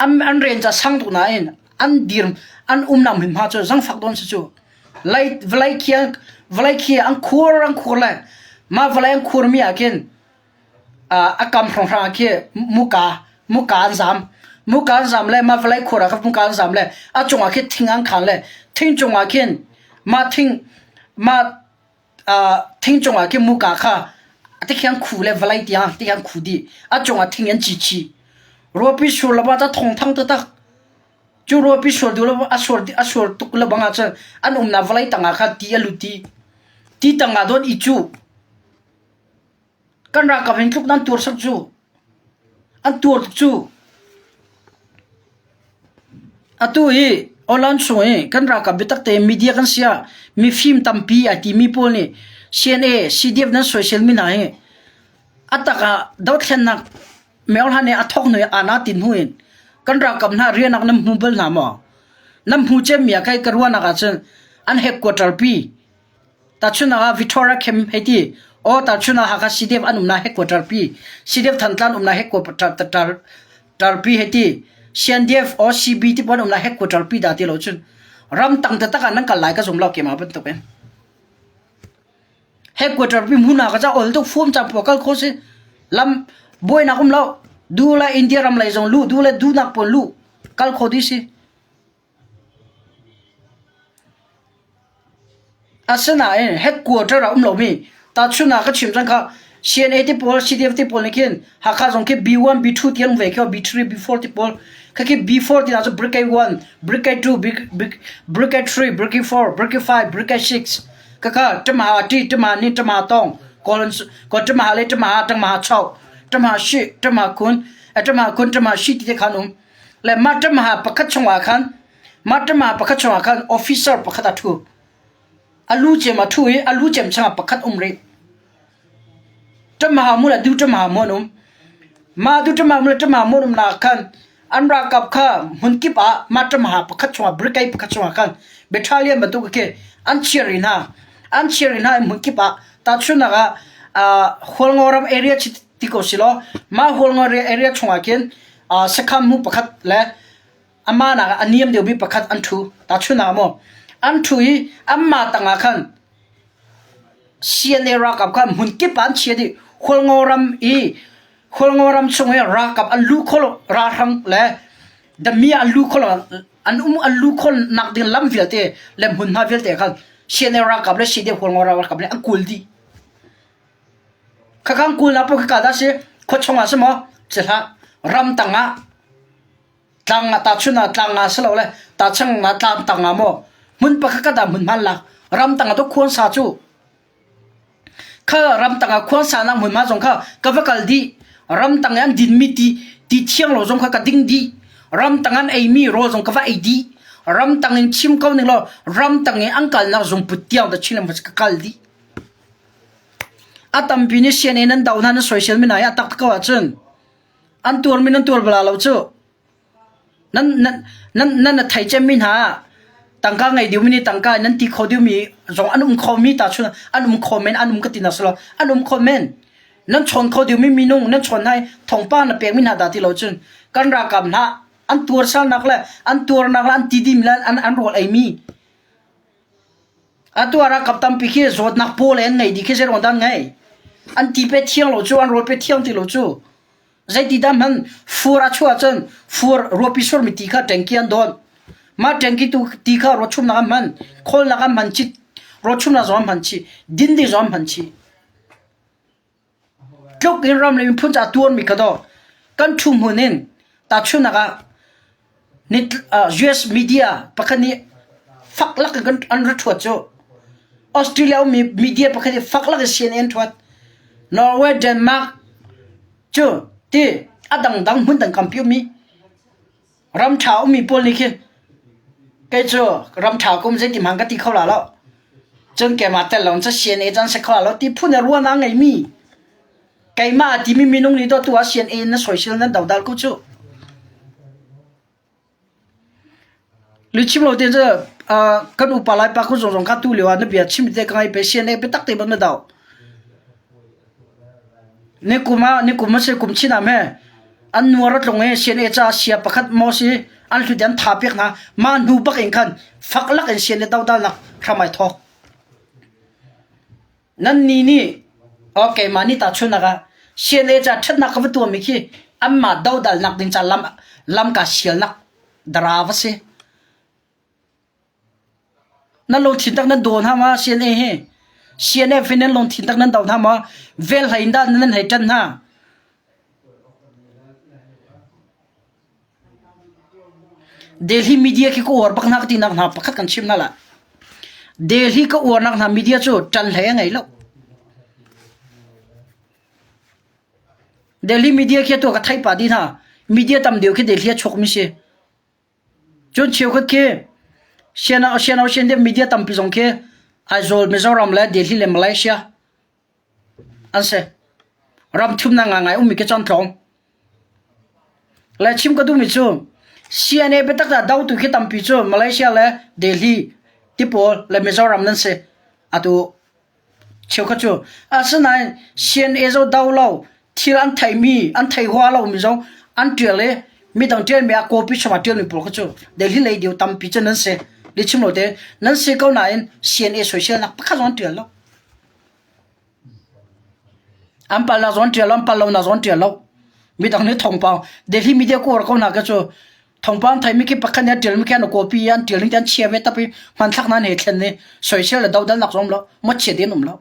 an an ren ca sang tuk nain an dir an umnak hmunhma cu zangfak don si cu lei vawlei khia vawlei khia an khur an khur le mah vawlei an khur mi ah khin a kam hrawnghrang ah khi muka muka an zam muka an zam le mah vawlei khur ah khan muka an zam le a cungah khin thing an khan le thing cungah khin mah thing mah thing cungah khin muka kha tikhian khu le vawlei tiang tikhian khu dih a cungah thing an ci chih ruahpi sur lo ah thong thang taktak cu ruahpi sur duh lo a sur a sur tuk le bang ahcun an umnak vawlei tangah khan ti a lut i ti tangah dawt i cuh Kan ralkap hin tluk nan tuar sak cu. An tuar tuk cu. Atu hi online chung i kan ralkap biatak tein media kan si ah mifim tampi ai timi pawl nih CNA, CDF nan soisel mi hna hi a tak ah dothlennak Myohlan nih a thawk hnu i ana tin hnu in. Kan ralkap hna rianak nan hmu bal hna maw? Nan hmu cemmi ah kai ka ruahnak ahcun an headquarter pi Tahchunhnak ah Victoria Camp hei ti aw tahchunhnak Hakha CDF an umnak headquarter pi CDF Thantlang umnak headquarter pi hei ti CNDF or CB ti pawl umnak headquarter pi dah ti lo cun ramtang taktak ah nan kal lai ka zum lo keimah bantuk in. Headquarter pi hmun ah ka ca ol tuk fuam cang pua kal kho si lam buainak um lo du le India ram lei zong lu du le dunak pawl lu kal kho dih si. Asinain headquarter ah um lomi tahchunhnak ah ka chim cang kha CNA te pawl CDF te pawl nih khin Hakha zong khi B1 B2 ti an um ve khi B3 B4 ti pawl khakhi B4 ti hna cu Brigade 1 Brigade 2 Brigade 3 Brigade 4 Brigade 5 Brigade 6 khakha ṭamaha ṭi ṭamaha ni ṭamaha tong kawl ṭamaha le ṭamaha ṭamaha chau ṭamaha shi ṭamaha khun ṭamaha khun ṭamaha shi ti te khan um Le mah ṭamaha pakhat chungah khan mah ṭamaha pakhat chungah khan officer pakhat a ṭhu. A lu cem a ṭhu i a lu cem chungah pakhat um rih. Ṭamaha mu le du ṭamaha mu an um. Mah du ṭamaha mu le ṭamaha mu an umnak khan an ralkap kha hmunkip ah mah ṭamaha pakhat chungah brigade pakhat chungah khan battalion bantuk khi an chiah rih hna. An chiah rih hna i hmunkip ah tahchunhnak ah Hualngo ram area ti ko silaw mah Hualngo area chungah khin Sakhan hmu pakhat le amah nak ah a niam deuhmi pakhat an ṭhu. Tahchun ah maw an ṭhu i anmah tangah khan CNA ralkap kha hmunkip ah an chia dih. Hualngo ram i Hualngo ram chung i ralkap an luh khawh lo ralhrang le dami an luh khawh lo an um an luh khawh nak ding lam vialte le hmunhma vialte khan CNA ralkap le CDF Hualngo ralkap nih an kawl dih. Khakang kulnak paoh khika dah si? Khuachung ah si maw? Si hlah. Ramtang ah tlang ah tahchun ah tlang ah si lo le tahchang ah tlang tang ah maw hmun pakhat khat ah hmun hman lak ramtang ah to khuan sa cu kha ramtang ah khuan sa nak hmunhma zong kha ka va kal dih ramtang i an dinmi ti ti thiang lo zong kha ka ding dih ramtang an eimi rawl zong ka va ei dih ramtang in chim ko ning law ramtang i an kalnak zungput tiang ta chin ka kal dih A tampi nih CNA nan do hna nan soisel mi hna hi a tak ko ahcun an tuarmi nan tuar bala lo cu. Nan nan nan nan a thei cemmi hna tangka ngei deuhmi nih tangka nan ti kho deuhmi zong an um kho mi ta chun an um kho men an um ka ti na silo an um kho men nan chawn kho deuhmi minung nan chawn hna i thawngpang na pekmi hna dah ti lo cun kan ralkap hna an tuar salnak le an tuarnak le an ti dimi le an an rawl eimi Atu ah ralkap tampi khi zawtnak paw le an ngei dih khi zeiruang dah an ngei? An ti pe thiang lo cu, an rawl pe thiang ti lo cu. Zeiti dah hman fur a chuah ahcun fur ruapi surmi ti kha ṭengki an dawn. Mah ṭengki tu ti kha rawchumnak an hman, khawlnak an hman chih, rawchumnak zong an hman chih, din ding zong an hman chih. Tluk in ram le miphun caah tuarmi kha dawh kan ṭhu hmun in tahchunhnak ah US media pakhat nih fak lak in an ra ṭhuat cu. Australia ummi media pakhat nih fak lak in CNN an ṭhuat. Norway, Denmark cu ti a dangdang hmun dang kampi ummi Ram ṭha ummi pawl nih khin kei cu ram ṭha kum zeiti hmang ka ti kho la lo. Cun keimah tel lo cun CNA cu an si kho la lo ti phun in ruahnak a ngeimi keimah a timi minung nih dawtu ah CNA na soisel nan dodal ko cu. Lihchim lo te cu kan upa Laipa kun zong zong kha tu lio ah na bia chim te ka ngai pe CNA biatak te bang na do. Nikum ah nikum a si kum chin ah me an nuar a tlung i CNA ca sia pakhat maw si an hlut i an tha pek hna mah hnu bak in khan fak lak in CNA dodalnak hram ai thawk. Nan ni nih aw keimah nih tahchunhnak ah CNA ca ṭhatnak ka va tuahmi khi anmah dodalnak ding ca lam lam ka sialnak dara va si. Nan lungthin tak nan daw hna ma CNA hi? CNF hi nan lungthin tak nan do hna ma? Vel hlei in dah nan hei ṭan hna? Delhi media khi ka uar bak hna ka tinak hna pakhat kan chim hna la. Delhi ka uarnak hna media cu ṭan hlei a ngei lo. Delhi media khi atu ka theih pah dih hna. Media tam deuh khi Delhi a chuakmi si. Cun cheukhat khi sian media tampi zong khi Aizawl, Mizoram le Delhi le Malaysia an si. Ram thumnak ngaingai ummi khi cu an tlawm. Le chim ka duhmi cu. CNA biatak dah dotu khi tampi cu Malaysia le Delhi tipawl le Mizoram nan si. Atu cheukhat cu asinain CNA zo do lo thil an theimi an thei hua lomi zong an ṭial i midang ṭialmi ah copy chungah ṭialmi pawl kha cu Delhi lei deu tampi cu nan si. Lihchim lo te nan si ko nain CNA soiselnak pakhat zong an ṭial lo. An palnak zong an ṭial lo, an pal lonak zong an ṭial lo. Midang nih thawngpang Delhi media kawr ko hna kha cu thawngpang theimi khi pakhat nih a ṭialmi khi an copy i an ṭial ning te an chia ve tap i hmanthlak hna an hei thlen i soisel le dohdalnak zong um lo, mawchiat in um lo.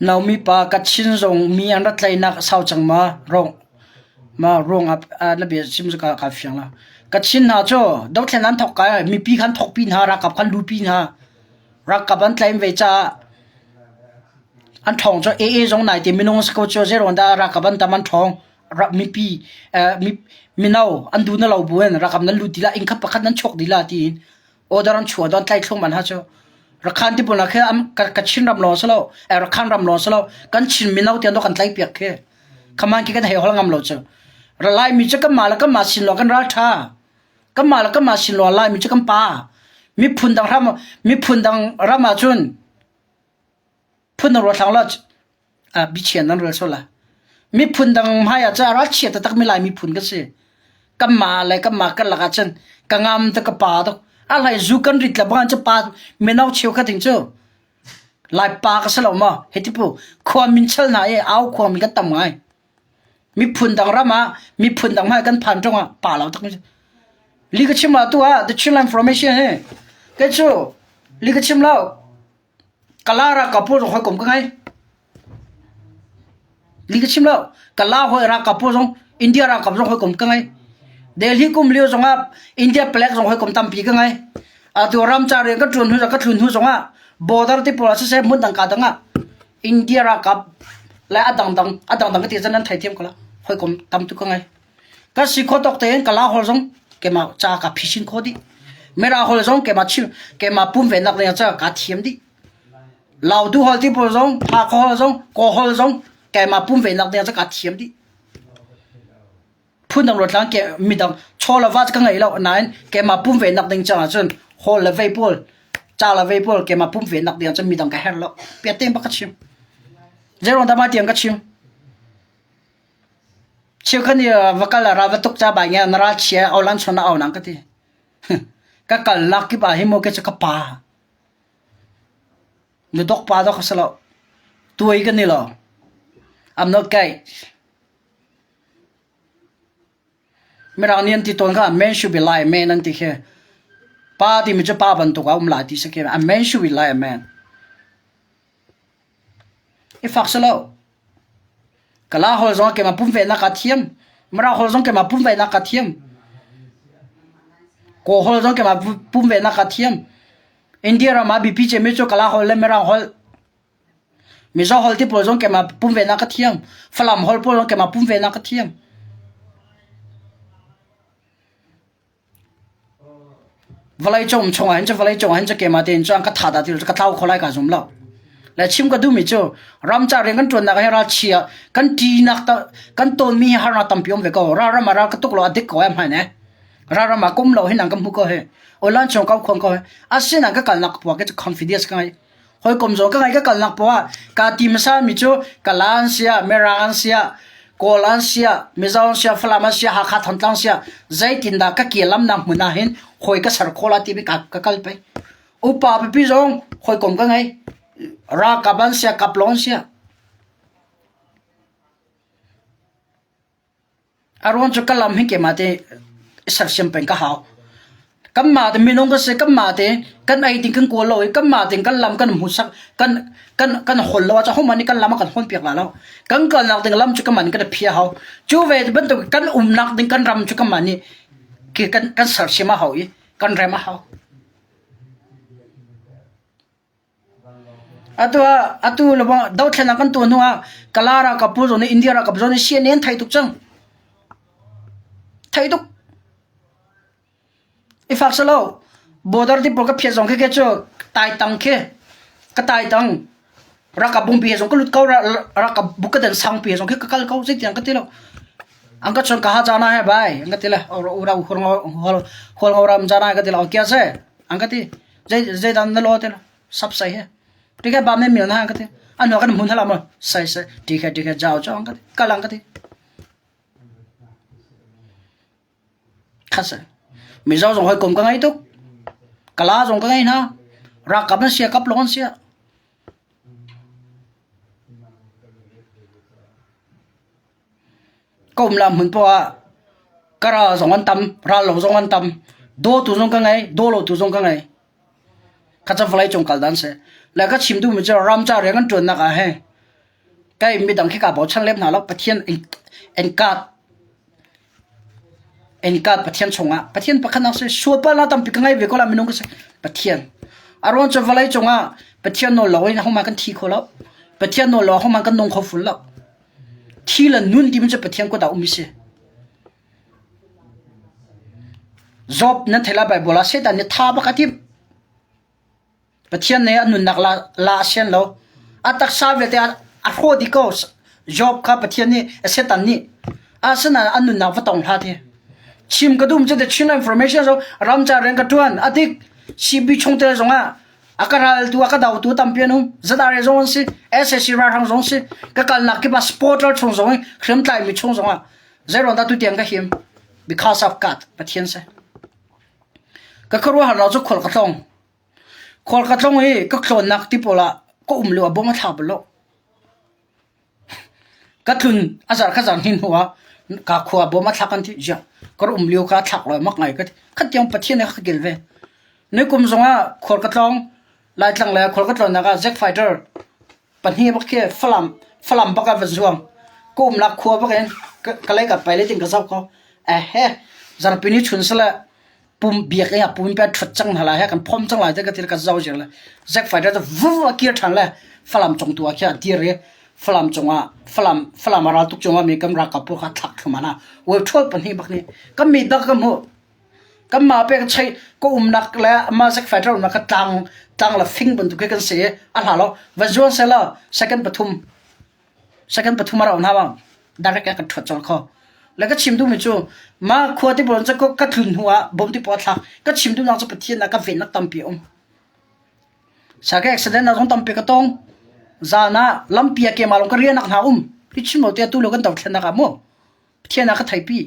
Naomi pa Kachin zong mi an rat tlaihnak a sau cang ma? Ruang ah na bia chim cu kaa fiang lo. Kachin hna cu dothlen an thawk kai mipi khan thawkpi hna, ralkap khan lupi hna. Ralkap an tlaih ve caah an ṭhawng cu AA zong naite minung a si ko cu zeiruang dah ralkap an tam an ṭhawng. Mipi mino an duh na lo buin ralkap nan lut dih la, inn khat pakhat nan chuak dih la tiin order an chuah don tlai thlung man ha cu Rakhan ti pawl khi ka Chin ram lawng si lo Rakhan ram lawng si lo kan Chin mino tiang kan tlai piak khi khaman khi kan hei hol ngam lo cu Lai mi cu kan mah le kan mah sin lo kan ral tha kan mah le kan mah sin lo Lai mi cu kan pa miphun dang ram miphun dang ram ah cun phun dang ruathlang lo biachia nan rel sual la. Miphun dang hmai ah cun a ralchia taktak mi Lai miphun kan si. Kanmah le kanmah kan lakah cun ka ngam tuk ka pa tuk. A hlei zu kan rit le bang cu pa mino cheukhat ding cu Lai pa ka si lo maw? Hiti pu khua min chal hna i au khua mi kan tam ngai. Miphun dang ram ah miphun dang hmai kan phan ṭung ah pa lo tak mi Li ka chim ah tu ah the Chinland Formation hi kei cu li ka chim lo Kala ralkap pawl zong hawikom ka ngei. Li ka chim lo. Kala hawi ralkap pawl zong India ralkap zong hawikom ka ngei. Delhi kum lio zongah India palek zong hawikom tampi ka ngei. Atu ramcar rian ka ṭuan hnu ka thlun hnu zongah border te pawl ah siseh hmun dang ka dang ah India ralkap le a dangdang a dangdang ka ti cun nan theithiam ko la. Hawikom tam tuk ka ngei. Ka si kho tawk tein ka la hol zong keimah ca ka phisin kho dih. Mera hol zong keimah chim keimah pum venak ding ca ka thiam dih. Lautu hol ti pawl zong, Hakha hol zong, Kaw hol zong keimah pum venak ding ca ka thiam dih. Phun dang rotlang ke midang chaw le va ka ngei lo nain keimah pum venak ding caah cun hol le vei pawl ca le vei pawl keimah pum venak ding cun midang ka her lo. Piatem bak ka chim. Zeiruang dah mah tiang ka chim? Cheukhat nih va kal ah ral va tuk ca bai nge na ralchia awlan chawn ah au nang ka ti. Ka kalnak kip ah hi maw ke cu ka pa. Na dok pa dok ka si lo. Tuai ka ni lo. I'm not gay. Mirang nih an ti tawn kha man should be like a man an ti khi. Pa timi cu pa bantuk ah um lai ti si khi. A man should be like a man. I fak si lo. Kala holh zong keimah pumvenak kaa thiam. Mara holh zong keimah pumvenak kaa thiam. Kaw holh zong keimah pumvenak kaa thiam. India ram ah biapi cemmi cu Kala holh le Mirang holh. Mizo holh ti pawl zong keimah pumvenak ka thiam. Falam holh pawl zong keimah pumvenak ka thiam. Vawleicung chungah hin cun vawleicung ah hin cun keimah tein cun ka tha dah ti lo ka tlau kho lai kaa zum lo. Le chim ka duhmi cu ramcar rian kan ṭuannak hi ralchia kan ṭihnak kan tawnmi hi harnak tampi um ve ko. Ralram ah ral ka tuk lo a dik ko ai hmai ne. Ralram ah kum lo hi nang ka hmu ko hi. Ulan chung ka khuang ko hi. Asinain ka kalnak puak hi cu confidence ka ngei. Hawikom zong ka ngei ka kalnak poah ah kaa ti hmasa mi cu Kala an siah, Mirang an siah, Kawl an siah, Mizo an siah, Falam an siah, Hakha Thantlang siah zeitindah ka ke lamnak hmun ah hin hawi ka ser khawh la timi ka, ka kal pei. Upa pipi zong hawikom ka ngei. Ralkap an siah, kaplong an siah. A ruang cu ka lam hi keimah te i sersiam peng ka hau. Kanmah te minung kan si, kanmah te kan ei ding kan kawl lo i kanmah tein kan lam kan hmuhsak kan kan kan hawl lo ahcun hohmanh nih kan lam a kan hawnpiak la lo. Kan kalnak ding lam cu kanmah nih kan i phiah hau. Cu ve bantuk kan umnak ding kan ram cu kanmah nih kan kan sersiam a hau i kan rem a hau. Atu ah atu le dothlennak kan tuah hnu ah Kala ralkap pawl zong nih India ralkap zong nih CNA an thei tuk cang. Thei tuk. I fak selo border ti pawl ka phiat zong khi khi cu taitang khi ka taitang ralkap bungpi he zong ka lut ko ralkap bu ka dan sangpi he zong khi ka kal ko zeitiang ka ti lo. An ka chon ka ha jana hai bhai an ka ti le ura hual ngo ram jana ka ti lo kya se an ka ti zei zei dan na lo te lo sab sai he ठीक है बाद में मिलना है कहते अनु kan mun hala ma sai sai ठीक है ठीक है जाओ जाओ कहते कल कहते khas Mizo zong hawikom ka ngei tuk. Kala zong ka ngei hna. Ralkap nan sia kap lawng an sia. Ka um la hmun poah ah ka ral zong an tam, ral lo zong an tam. Dawtu zong ka ngei, daw lotu zong ka ngei. Kha cu vawlei cung kal dan si. Le ka chim duhmi cu ram ca rian kan ṭuannak ah hin kei midang khi kaa bochan lem hna lo. Pathian in kaat in kaat Pathian chungah Pathian pakhatnak si sualpalnak tampi ka ngei ve ko la minung ka si. Pathian. A ruang cu vawlei cungah Pathian nawl lo in ahohmanh kan thi kho lo. Pathian nawl lo ahohmanh kan nung kho ful lo. Thi le nun timi cu Pathian kut ah um si. Job nan thei lai Bible ah Satan nih tha bak a timh. Pathian nih a nunnak la, la a sian lo. A taksa vialte a, a hrawh dih ko. Job kha Pathian nih Satan nih asinain a nunnak va tong hlah ti. Chim ka dum cu the Chin information so ramca rian ka tuan adik CB chungtel zongah a ka raltu a ka dotu tampi an um ZRA zong an si SAC ralhrang zong si ka kalnak kip ah supporter chung zong i hriamtlai mi chung zong ah zeiruang dah tutiang ka him because of God Pathian si ka khuaruahhar lo cu khual ka tlong khual ka tlong i ka tlawnnak ti pawl ah ka um lio ah bom a thla bal lo Ka tlun a zarh kha zarh hnih hnu ah ka khua bawm a thlak an ti ziah ka rak um lio kha thlak lo mak ngai ka ti. Khat tiang Pathian nih a ka kil ve. Ni kum zong ah khual ka tlawng Laitlang le khual ka tlawnnak ah Jack Fighter pahnih bak khi Falam Falam bak ah van zuang. Ka umnak khua bak in ka lei ka pai le ting ka zoh ko. Ehe zarhpi ni chun sale pum biak ing ah pum pe ṭhut cang hna lai he kan phom cang lai te ka ti ka zo ziar le Zack Fighter cu vu a kir ṭhan le Falam cung tu ah khi a dir i Falam cungah Falam Falam a ral tuk cungah mi kan ralkap pawl kha thlak thluman ah web ṭhual pahnih bak nih kan mi dak ka hmuh kan ma pe ka chei ka umnak le ama Zack Fighter umnak ka tlang tlang le fing bantuk khi kan si a hla lo va zuan se la second pathum Second pathum a rau hna bang direct ka ṭhuat colh kho. Le ka chim duhmi cu ma khua ti pawl cu ka tlun hnu ah bom ti pawl thlak ka chim duhnak cu Pathian ah ka vennak tampi a um. Sake accident na zong tampi ka tong. Zan ah lampi ah keimah lawng ka rianak hna um. Hi chim lo te tu lo kan dothlennak ah mu. Pathian ah ka theipi.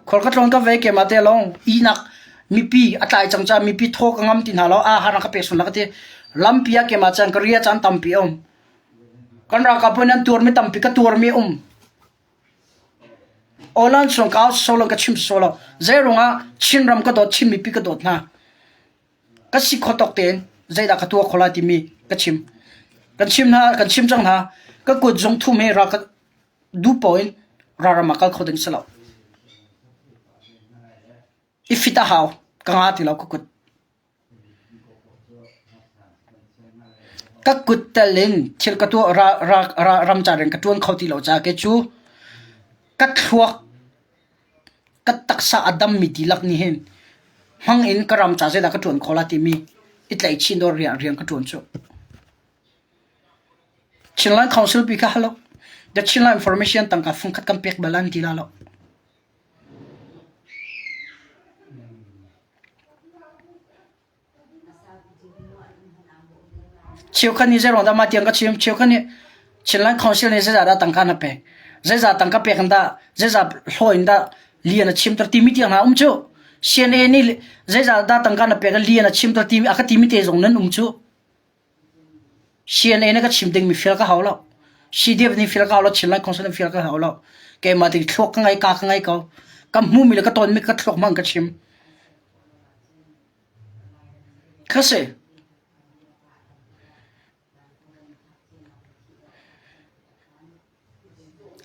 Khual ka tlawn ka ve keimah te lawng ihnak mipi a tlai cang caah mipi thaw ka ngam ti hna lo aa har ka pek sual ka ti. Lampi ah keimah caan ka ria caan tampi a um. Kan ralkap pawl nih an tuarmi tampi ka tuarmi a um. Awlan chung ka au sawsawh lo ka chim sawsawh lo. Zeiruangah Chinram ka dawt Chin mipi ka dawt hna. Ka si kho tawk tein zeidah ka tuah kho lai timi ka chim. Kan chim hna kan chim cang hna. Ka kut zung thum hi ral ka duh paoh in ralram ah kal kho ding si lo. I fit a hau. Ka nga ti lo ka kut. Ka kut tel in thil ka tuah ra, ra, ra, ramcar in ka ṭuan kho ti lo caah kei cu ka thluak ka taksa a dammi dihlak nih hin hmang in ka ram ca zeidah ka ṭuan khawh la timi i tlaihchin dawr rian rian ka ṭuan cu. Chinland Council pi kha halo. The Chinland Information tangka fungkhat kan pek bal an ti la lo. Cheukhat nih zeiruang dah mah tiang ka chim? Cheukhat nih Chinland Council nih zeizah dah tangka na pek? Zeizah tangka pek in dah zeizah hlaw in dah lian a chimter timi tiang hna um cu. CNA nih zeizah dah tangka na pek lian a chimter timi a ka timi te zong nan um cu. CNA nih ka chim dingmi fial ka hau lo. CDF nih fial ka hau lo, Chinland Council nih fial ka hau lo. Keimah ti thluak ka ngei, ka ka ngei ko. Ka hmuhmi le ka tonmi ka thluak hmang ka chim. Ka si.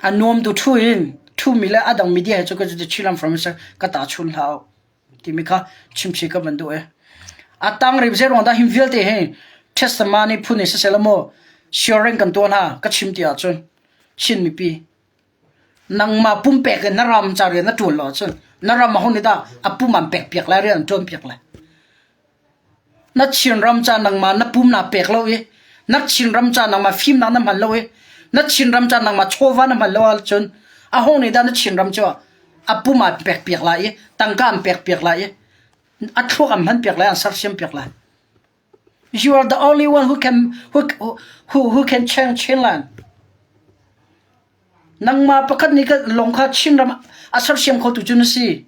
A nuam tu ṭhu in ṭhumi le a dang media he cu ka Chinland Information ka ta chun hlah u timi kha chimchih ka van duh i. A tang rip zei ruang dah him vialte hi testimony phun in siseh maw sharing kan tuah hna ka chim ti ahcun Chin mipi nangmah pumpek in na ram ca rian na ṭuan lo ahcun na ram a hun i dah a pum an pek piak lai rian an ṭuan piak lai. Na Chinram ca nangmah na pum naa pek lo i na Chinram ca nangmah fimnak na hman lo i na Chinram ca nangmah chawva na hman lo ahcun aho nih dah na Chinram cu a pum aan pek piak lai i tangka an pek piak lai i a thluak an hman piak lai an sersiam piak lai. You are the only one who can who, who, who can change Chinland. Nangmah pakhat nih ka lawng kha Chinram a sersiam khotu cu na si.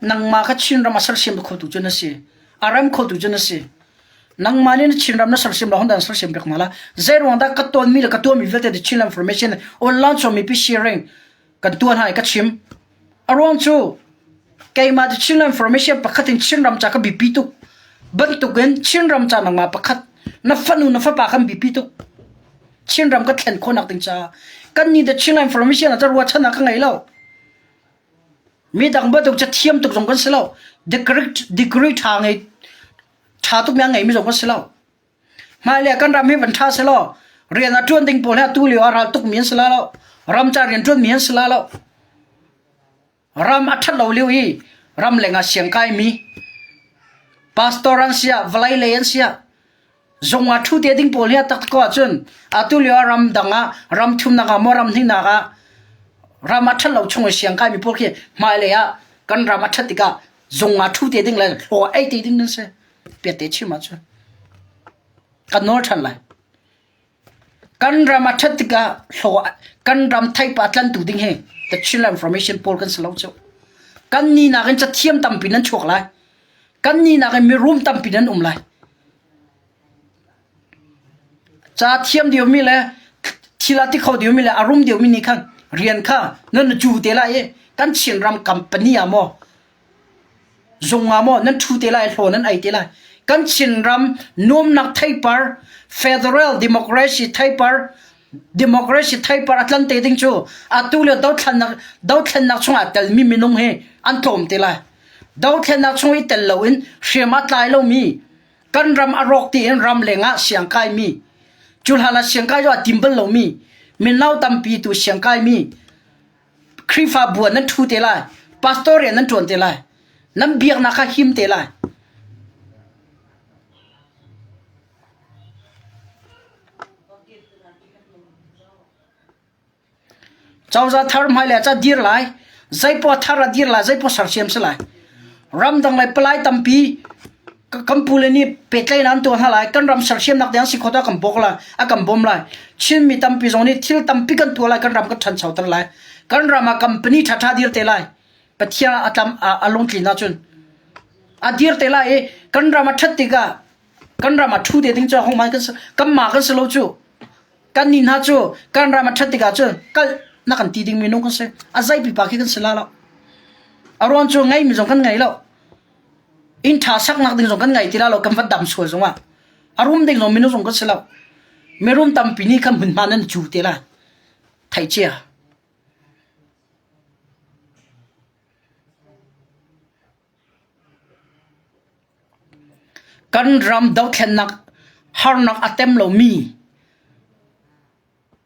Nangmah kha Chinram a sersiam khotu cu na si. A rem khotu cu na si. Nangmah nih na Chinram na sersiam lo hon sersiam piak hna la. Zeiruang dah ka tawnmi le ka tuahmi vialte the Chinland information online chuah mipi sharing kan tuah hna i ka chim. A ruang cu keimah the Chinland information pakhat in Chinram ca ka biapi tuk. Bantukin Chinram ca nangmah pakhat na fanu na fapa kan biapi tuk. Chinram ka thlen khawhnak ding caah kan nih the Chinland information ah ruahchan ah ka ngei lo. Midang bantuk cathiam tuk zong kan si lo. Degree degree ṭha ngei ṭha tuk mi a ngeimi zong kan si lo. Hmailei kan ram hi van ṭha si law rian a ṭuan ding pawl hi atu lio ah ral tuk mi an si la lo. Ram ca rian ṭuan mi an si la lo. Ram a ṭhat lo lio i ramleng ah siangkaimi pastor an si ah vawlei lei an si ah zung ah ṭhu te ding pawl hi a tak ko ahcun atu lio ah ramdang ah ram thumnak ah maw ram hnihnak ah ram a ṭhat lo chung i siangkaimi pawl khi hmailei ah kan ram a ṭhat tikah zung ah ṭhu te ding le hlaw ei te ding nan si piate chim ahcun kan nawl ṭhan lai. Kan ram a ṭhat tikah hlaw kan ram theipar tlantu ding hi the Chinland Information pawl kan si lo cu. Kan ni nakin cathiam tampi nan chuak lai. Kan ni nakin mirum tampi nan um lai. Ca thiam diomi le thil a ti kho diomi le a rum diomi nih khan rian kha nan cu te lai i kan Chinram company ah maw Zung ah maw nan ṭhu te lai, hlaw nan ei te lai. Kan Chinram nuamnak theipar, federal democracy theipar, democracy theipar a tlan te ding cu atu le dothlennak dothlennak chungah telmi minung hi an tlawm te lai. Dothlennak chung i tel loin hriam a tlai lomi kan ram a rawk tiin ram lengah siangkaimi cu hlan ah siangkai cu a tim bal lomi mino tampi tu siangkaimi Khrihfabu ah nan ṭhu te lai, pastor rian nan ṭuan te lai, nan biaknak kha him te lai. Cozah thar hmailei ah ca dir lai, zeipoah thar a dir lai, zeipoah sersiam si lai. Ramdang lei palai tampi kan pule nih pehtlaihnak an tuah hna lai. Kan ram sersiamnak ding si khawh a kan bawk lai, a kan bawm lai. Chinmi tampi zong nih thil tampi kan tuah lai, kan ram kan ṭhanchoter lai. Kan ram ah company ṭhaṭha dir te lai. Pathian a tlam a lungtlin ahcun a dir te lai i kan ram a ṭhat tikah kan ram a ṭhu te ding cu hong kan si kanmah kan si lo cu. Kan nih hna cu kan ram a ṭhat tikah cun kal na kan ti ding minung kan si. A zei pipa khi kan si la lo. A ruang cu ngeimi zong kan ngei lo. Inn ṭha saknak ding zong kan ngei ti la lo kan va dam sual zongah. A rum ding zong minung zong kan si lo. Mirum tampi nih khan hmunhma nan cu te la. Theih cia. Kan ram dothlennak harnak a tem lomi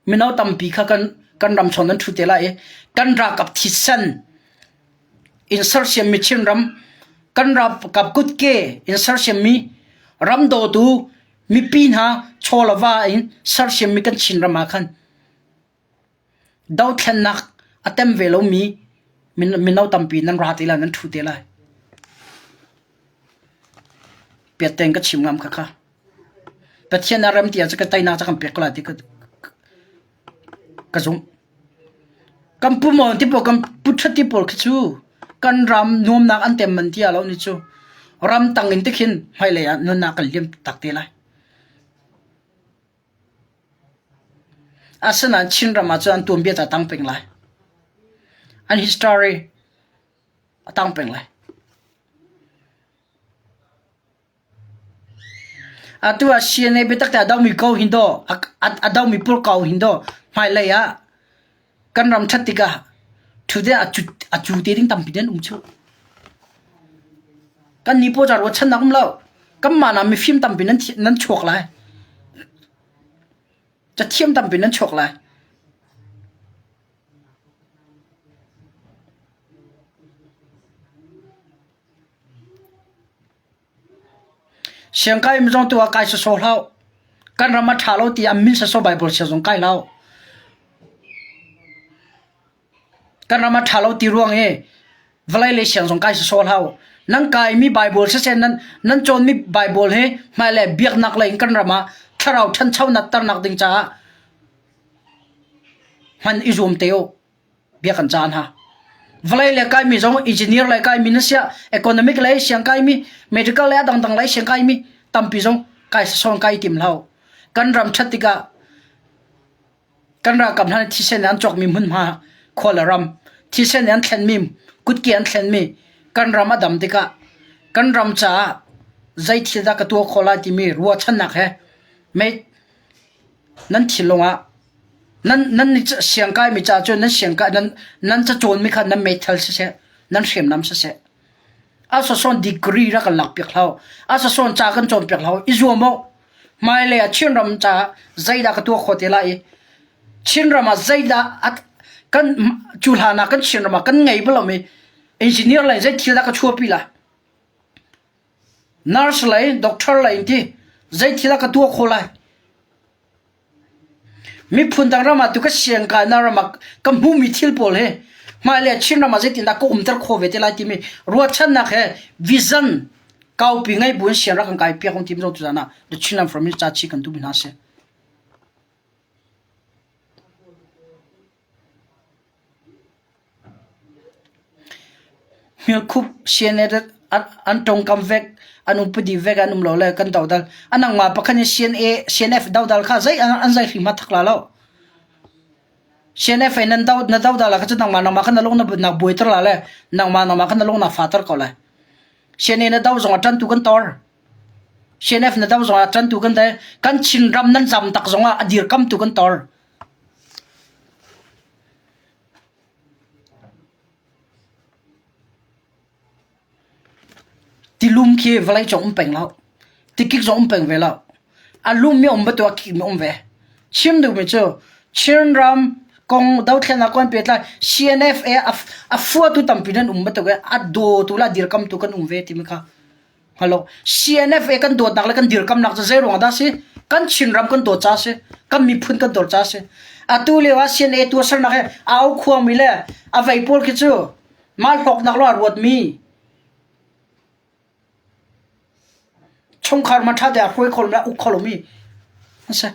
mino tampi kha kan kan ram chung nan ṭhu te lai i kan ralkap thisen in sersiammi Chinram kan ralkap kutke in sersiammi ram dawtu mipi hna chaw le va in sersiammi kan Chinram ah khan Dothlennak a tem ve lomi mino tampi nan ra te lai, nan ṭhu te lai. Piatteng ka chim ngam khakha. Pathian a rem ti ahcun ka teinak cu kan pek ko lai ti ka, ka zumh. Kan pu maw ti pawl, kan pu ṭhat ti pawl khi cu kan ram nuamnak an tem man ti ah lo ni cu ram tang in tikhin hmailei ah nunnak kan liam tak te lai. Asinain Chinram ahcun an tuanbia cu a tang peng lai. An history a tang peng lai. Atu ah CNA biatak te a domi ko hin daw, a domi pawl ko hin daw, hmailei ah kan ram ṭhat tikah. Ṭhu te a cu a cu te ding tampi nan um cu. Kan ni paw ca ruahchannak um lo. Kanmah nak mifim tampi nan nan chuak lai. Cathiam tampi nan chuak lai. Siangkai mi zong tu ah kai sawsawh hlah. Kan ram a ṭha lo ti an min sawsawh Bible sia zong kai hlah. Kan ram a ṭha lo ti ruang i vawlei lei siang zong kai sawsawh hlah. Nan kaimi Bible siseh nan nan cawnmi Bible hi hmailei biaknak lei in kan ram ah thlarau ṭhanchonak ternak ding caah hman i zuam te u. Bia kan caan ha. Vawlei le kaimi zong engineer le kaimi na siah economic lei siang kaimi medical le a dangdang lei siang kaimi tampi zong kai sasawn kai tim hlah. Kan ram ṭhat tikah kan ralkap hna nih thisen an cawkmi hmunhma khua le ram thisen an thlenmi kutke an thlenmi kan ram a dam tikah kan ram caah zei thil dah ka tuah khawh lai timi ruahchannak he mei nan thinlung ah nan nan siangkai mi ca cun nan siangkai nan nan cacawn mi kha nan meithal siseh nan hriamnam siseh a sasawn degree rak kan lak piak hlah a sasawn ca kan cawn piak hlah i zuam u hmailei ah Chinram caah zeidah ka tuah khawh te lai i Chinram ah zeidah kan cu hlan ah kan Chinram ah kan ngei bal lomi engineer lei zei thil dah ka chuahpi lai nurse lei doctor lei in ti zei thil dah ka tuah khawh lai Miphun dang ram ah tu ka siangkainak ram ah ka hmuhmi thil pawl hi hmailei ah Chinram ah zeitindah ka umter khawh ve te lai timi ruahchannak he vision kaupi ngei buin siang rak kan kai piak ung timi zong tuzaan ah The Chinland Forum hi ca chih kan duhmi hna a si. Hmilkhup CNA an tawngkam vek, an upadi vek an um lo le kan dodal. A nangmah pakhat nih CNA, CNF dodal kha zei an zei hrim thak la lo. CNF in nan do na dodal ah kha cu nangmah nangmah kha na lung na na buaiter la le nangmah nangmah kha na lung na fater ko lai. CNA na do zong ah ṭantu kan tor. CNF na do zong ah ṭantu kan dai. Kan Chinram nan zam tak zong ah a dirkamtu kan tor. Tilum khi vawleicung um peng lo. Tikik zong um peng ve lo. A lummi um bantuk a kikmi um ve. Chim duhmi cu Chinram kong dothlennak kong pehtlai CNF a fuatu tampi nan um bantuk i a dawtu le a dirkamtu kan um ve timi kha Halo. CNFA kan dawtnak le kan dirkamnak cu zei ruang dah si? Kan Chinram kan dawt ca si. Kan miphun kan dawt ca si. Atu lio ah CNA tuahsernak he au khuangmi le a vei pawl khi cu mah hlawknak lo a ruatmi chungkhar ma ṭha te a hruai kho lo uk kho lomi an si.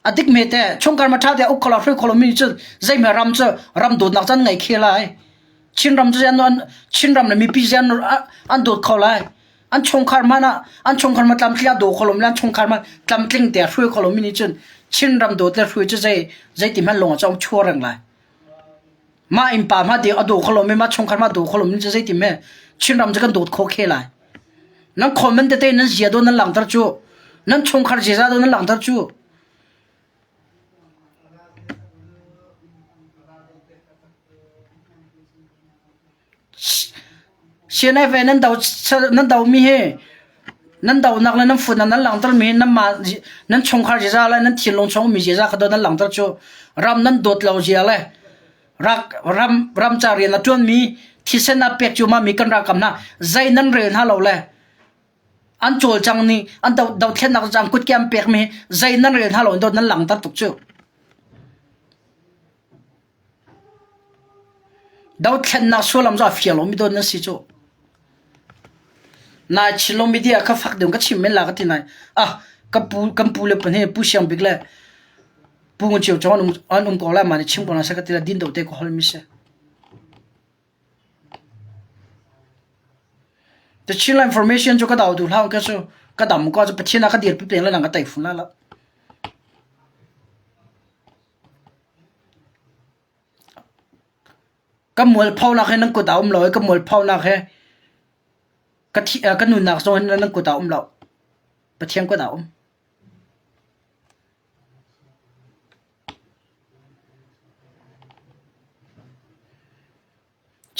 A dik me te chungkhar ma ṭha te uk kho lo hruai kho lomi cu zeihme ram cu ram dawtnak can ngei khe lai. Chinram cu an Chinram le mipi zian an dawt kho lai. An chungkhar hmanh ah an chungkhar ma tlamtling a daw kho lomi le an chungkhar ma tlamtling te a hruai kho lomi nih cun Chinram dawt le hruai cu zei zeiti hmanh lawng ah cun chua reng lai. Mah innpa hma te a daw kho lomi mah chungkhar ma daw kho lomi cu zeiti hme Chinram cu kan dawt kho khe lai. Nan comment tete nan zia do nan langhter cu nan chungkhar ziaza do nan langhter cu CNF nan do nan domi hi nan donak le nan futnak nan langhtermi hi nanmah nan chungkhar ziaza le nan thinlung chung ummi ziaza kha dawt nan langhter cu ram nan dawt lo zia le rak ram ram ca rian a ṭuanmi thisen a pek cuahmahmi kan ralkap hna zei nan rel hna lo le an cawlcang ning an dothlennak cang kutke an pekmi zei nan rel hna lo dawt nan langhter tuk cu. Dothlennak sullam cu a fiang lomi dawt nan si cu. Nai Chinlo media kha fak deuh ka chim men la ka ti nai. Ah ka pu kan pu le pan hi Pu Siang Bik le Pu Ngun Ceu Chong an um an um ko lai ma ni chim ko na se ka ti la din do te ko hol mi si. The Chinland Information cu ka dau duh hlah ka cu ka dam ko cu Pathian ah ka dirpi peng le nang ka tei fun la lo. Ka mualphonak hi nan kut ah um lo i ka mualphonak hi ka thi ka nunnak zong hi nan kut ah um lo. Pathian kut ah um.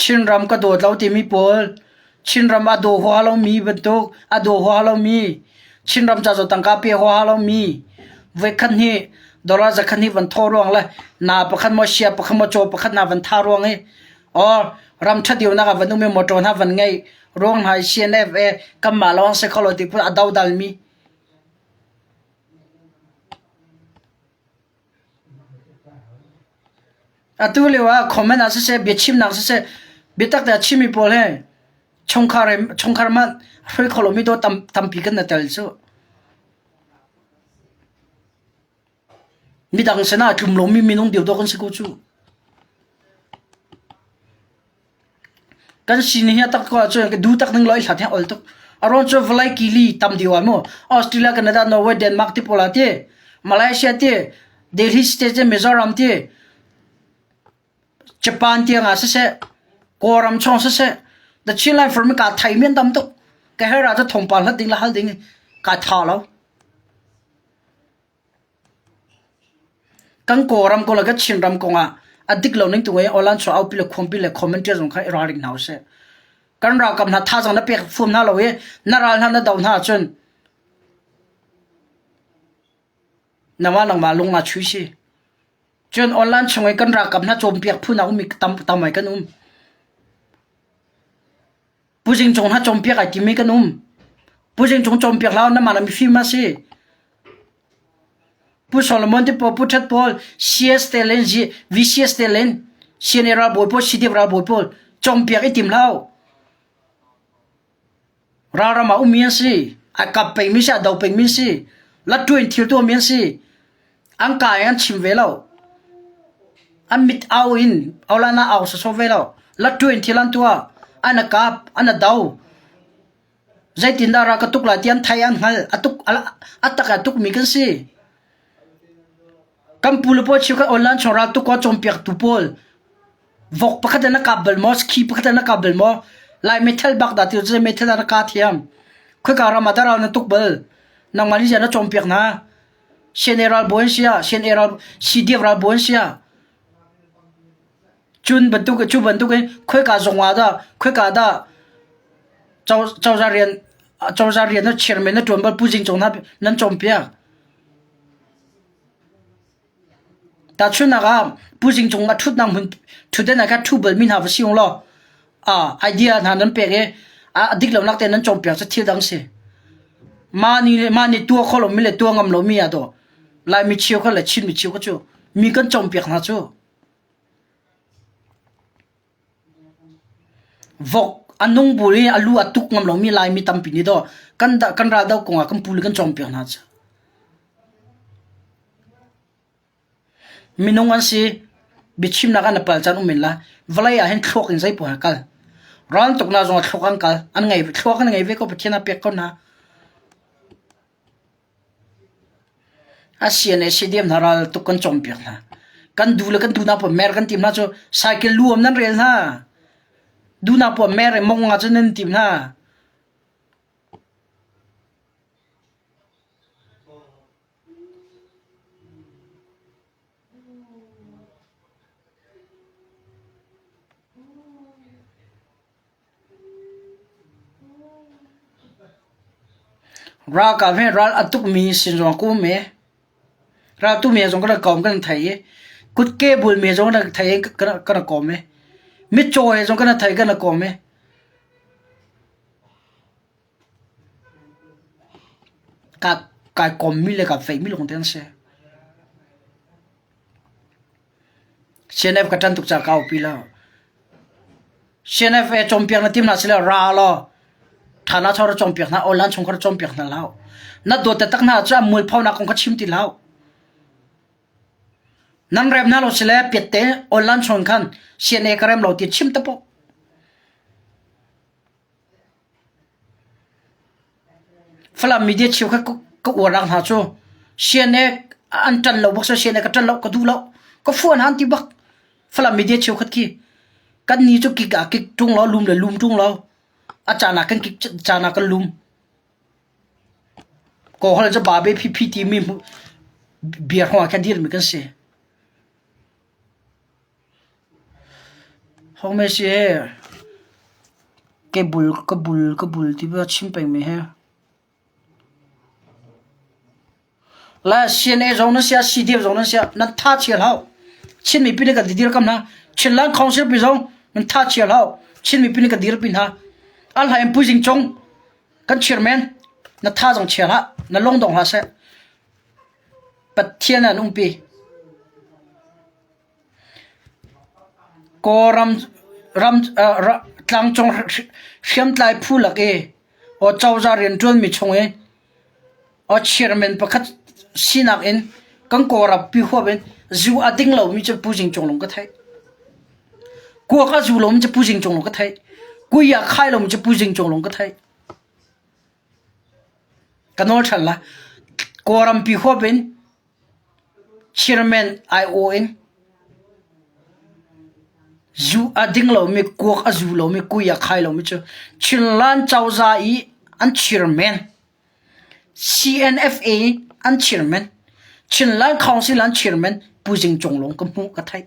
Chinram ka dawt lo timi pawl, Chinram a daw huaha lomi bantuk, a daw huaha lomi, Chinram ca cu tangka pe huaha lomi, voikhat hnih dollar zakhat hnih van thawh ruang le na pakhat maw sia pakhat maw caw pakhat hna van tha ruang i or ram ṭhat deuhnak ah van um i motor hna van ngeih ruang hna i CNF e kanmah lawng si kho lo ti phun a dodalmi Atu lio ah comment ah siseh, biachimnak siseh, biatak te a chimmi pawl hi chungkhar chungkhar hmanh hruai kho lomi dawt tam, tampi kan na tel cu. Midang sinah tlum lomi minung deuh dawh kan si ko cu. Kan sining hi a tak ko ahcun ka duh tak ning law i hlat hi a ol tuk. A ruang cu vawlei kili tam deuh ah mu Australia, Canada, Norway, Denmark ti pawl ah ti, Malaysia ti, Delhi state ti, Mizoram ti, Japan tiang ah siseh, Kawlram chung siseh, The Chinland Forum kaa theimi an tam tuk. Ka herh ah cu thawngpang hlat ding le hal ding kaa tha lo. Kan Kawlram kong le kan Chinram kongah a dik lo ning tu in aw-lan chuah aupi le khuampi le comment zong kha i ralring hna usih. Kan ralkap hna thazaang na pek fuam hna lo i na ral hna na doh hna ahcun nangmah nangmah lung naa chui si. Cun online chung i kan ralkap hna cawnpiak phu hna ummi tam tam ai kan um. Pu Zing Cung hna cawnpiak ai timi kan um. Pu Zing Cung cawnpiak hlah namah na mifim a si. Pu Solomon te pawl, Pu That pawl, CS te len, VCS te len, CNA ralbawi pawl, CDF ralbawi pawl cawnpiak i tim hlah. Ralram ah ummi an si. A kap pengmi si, a do pengmi si. Lattu in thil tuahmi an si. An ka in an chim ve lo. An mit au in aulana au sawsawh ve lo. Lattu in thil an tuah. An a kap, an a do. Zeitindah ral ka tuk lai ti an thei an hngal. A tuk a tak a tukmi kan si. Kan pu le pawl cheukhat online chung ral tuk ah cawnpiaktu pawl vok pakhat in na kap bal maw, ski pakhat in na kap bal maw? Lai meithal bak dah ti cu meithal ah na ka thiam. Khoika ram ah dah ral na tuk bal? Nangmah nih ziah na cawnpiak hna? CNA ralbawi an si ah, CNA ral CDF ralbawi an si ah, cun bantuk cu bantuk in khoika zong ah dah khoika dah cozah rian cozah rian na chairman na ṭuan bal Pu Zing Cung hna nan cawnpiak. Tahchunhnak ah Pu Zing Cung a ṭhutnak hmun ṭhutden ah khan ṭhu balmi hna va si ung law idea hna nan pek i a dik lonak te nan cawnpiak cu thil dang si. Mah nih mah nih tuah kho lomi le tuah ngam lomi ah dawh Laimi cheukhat le Chinmi cheukhat cu mi kan cawnpiak hna cu. Vok a nung bu i a lu a tuk ngam lomi Laimi tampi nih dawh kan kan ral doh kong ah kan pu le kan cawnpiak hna cu. Minung an si. Biachimnak an pal caan um men lai. Vawlei ah hin thluak in zeipoh an kal. Raltuknak zongah thluak an kal. An ngei thluak an ngei ve ko Pathian a pek ko hna. A sian le sidiam hna ral tuk kan cawnpiak hna. Kan du le kan duhnak poah mer kan tim hna cu cycle lu am nan rel hna. Duhnak poah mer i mong ah cun nan tim hna. Ralkap he ral a tukmi sin zong ka um i ral tukmi he zong kan kawm kan thei i kutke bulmi he zong kan thei i kan kawm i mitcaw he zong kan thei kan kawm i Kai kommi le kaa feihmi lawngte an si. CNF ka ṭan tuk caah ka aupi lo. CNF e cawnpiak na tim hna sile ra law ṭha chor cawnpiak hna, online chungkhar cawnpiak hna hlah. Na dawt taktak hna cu an mualphonak kong kha chim ti hlah. Nan rem hna lo sile piatte online chung khan CNA ka rem lo ti chim te poh. Falam media cheukhat ka uarnak hna cu CNA an ṭan lo bak CNA ka ṭan lo ka duh lo ka fuan han ti bak Falam media cheukhat khi kan ni cu kik ah kik ṭung lo lum le lum ṭung lo a caan ah kan kik caan ah kan lum Kawlhol cu ba be phi phi timi bia hrawng ah khan dirmi kan si. Ho me si he ke bul ka bul ka bul ti bia chim pengmi he. La CNA zong nan sia CDF zong nan sia nan tha chia hlah. Chin mipi nih kan dirkam hna. Chinland Council pi zong nan tha chia hlah. Chin mipi nih kan dirpi hna. An hlai in Pu Cung kan chairman na tha zong chia hlah. Na lung dong hlah seh. Pathian an umpi. Kawlram ram tlangcung hriamtlai phu lak i cozah rianṭuanmi chung i chairman pakhat sinak in kan Kawlrampi huap in zu a ding lomi cu Pu Zing Cung lawng ka theih. Kuak a zu lomi cu Pu Zing Cung lawng ka theih. Kui a khai lomi cu Pu Zing Cung lawng ka theih. Ka nawl ṭhan la. Kawlrampi huap in Chairman aiawh in zu a ding lomi, kuak a zu lomi, kui a khai lomi cu Chinland cozah i an chairman, CNFA an chairman, Chinland Council an chairman Pu Zing Cung lawng ka hmuh ka theih.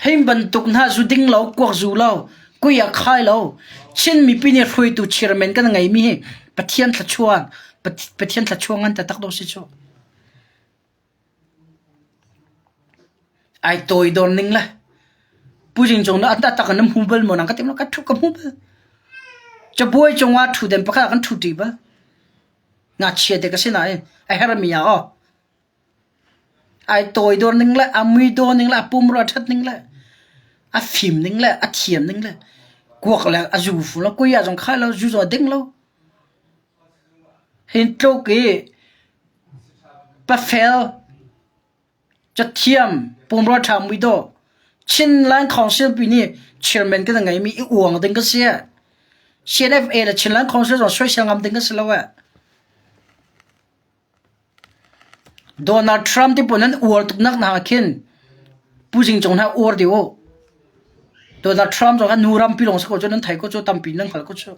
Hi bantuk hna zu ding lo, kuak zu lo, kui a khai lo, Chin mipi nih hruaitu chairman kan ngeimi hi Pathian thluachuah Pathian thluachuah ngan taktak dawh si cu. Ai toidor ning le Pu Zing Cung na tak in na hmu bal maw nang ka tim lo ka thu ka hmu bal. Cabuai cungah ṭhu den pakhat ah kan ṭhu ṭi bal. Ngakchia te ka si nain a hermi ah aw. Ai toidor ning le a muidawh ning le a pumrua a ṭhat ning le a fim ning le a thiam ning le kuak le a zu fu lo kui ah zong khai lo zu zong a ding lo. Hi tluk i pafel cathiam pumrua ṭha muidawh Chinland Council pi nih chairman kan ngeimi i uang ding ka si. CNFA le Chinland Council zong soisel ngam ding ka si lo eh. Donald Trump te pawl nan uar tuknak hna ah khin Pu Zing Cung hna uar dih u. Donald Trump zong kha nu rampi lawng si ko cu nan thei ko cu tampi nan hngal ko cu.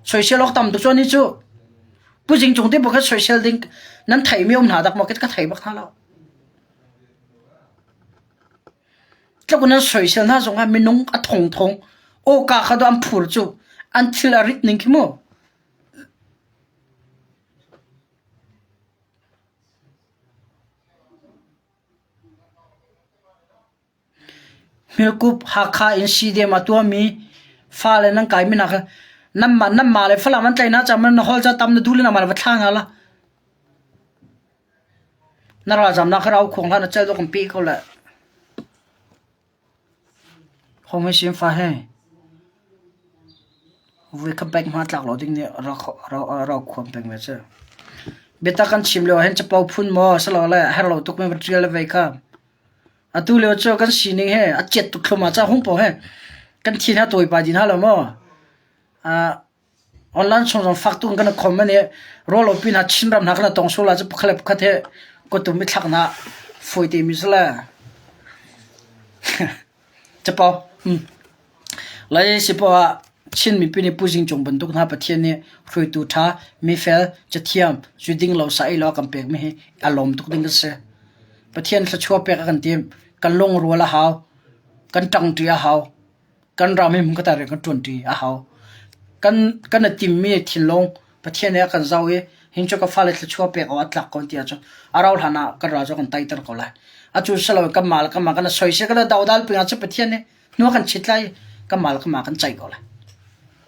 Soisel awk tam tuk cu ani cu. Pu Zing Cung te pawl kha soisel ding nan theimi um hna dak maw ka thei bak hna lo. Tluk nan soisel hna zong ah minung a thongthong awka kha do an phur cu an thil a rit ning khi mu. Hmilkup Hakha in CDM a tuahmi fale nan kaimi hna kha nanmah nanmah le Falam an tlaih hna caah na holh ca tam na duh le nangmah le va thla hna la. Na ralzamnak kha rau khuang hlah na cel dawh kan peh ko le. Home sin fa he vui kha bank hma tlak lo ding nih rak khuam peng ve cu. Biatak kan chim lio ahhin capo phun maw silole a herh lo tuk mi va ṭial le vei kha. Atu lio cu kan sining he a ciat tuk thlum ah ca hung paoh he kan thi hna tawi pa din hna lo maw. Online chung zong fak tuk in kan i khom i rawlo pin ah Chinram hna kan i tong sual ahcun pakhat le pakhat he kuttum i thlak hna fawi te mi si le. Capo. Hmm. Lai si poah ah Chin mipi nih Pu Zing Cung bantuk hna Pathian nih hruaitu ṭha, mifel, cathiam, zuding lo sa ei lo a kan pekmi hi a lawm tuk ding kan si. Pathian thluachuah pek a kan tim. Kan lungrual a hau. Kan ṭangṭi a hau. Kan ram hi hmunkhat ah rian kan ṭuanṭi a hau. Kan kan i timmi thinlung Pathian nih a kan zoh i hin cu ka fale thluachuah pek awk a tlak ko ti ahcun a rauh hlan ah kan ral cu a kan teiter ko lai. Atu si loin kanmah le kanmah kan i soisel kan i dodal peng ahcun Pathian nih hnu a kan chit lai i kanmah le kanmah kan ceih ko lai.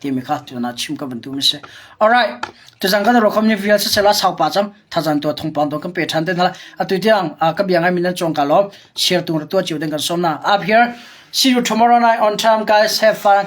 Timi kha tuna chim ka van duhmi a si. Alright, tuzan kan ruakham ni vial siseh la saupa cang thazan tua thongpang to kan pe ṭhan te hna lai. Atu tiang ka bia ngai min nan cawng ka lawm. Share tung ra tua cio ding kan sawm na. Up here. See you tomorrow night on time guys. Have fun.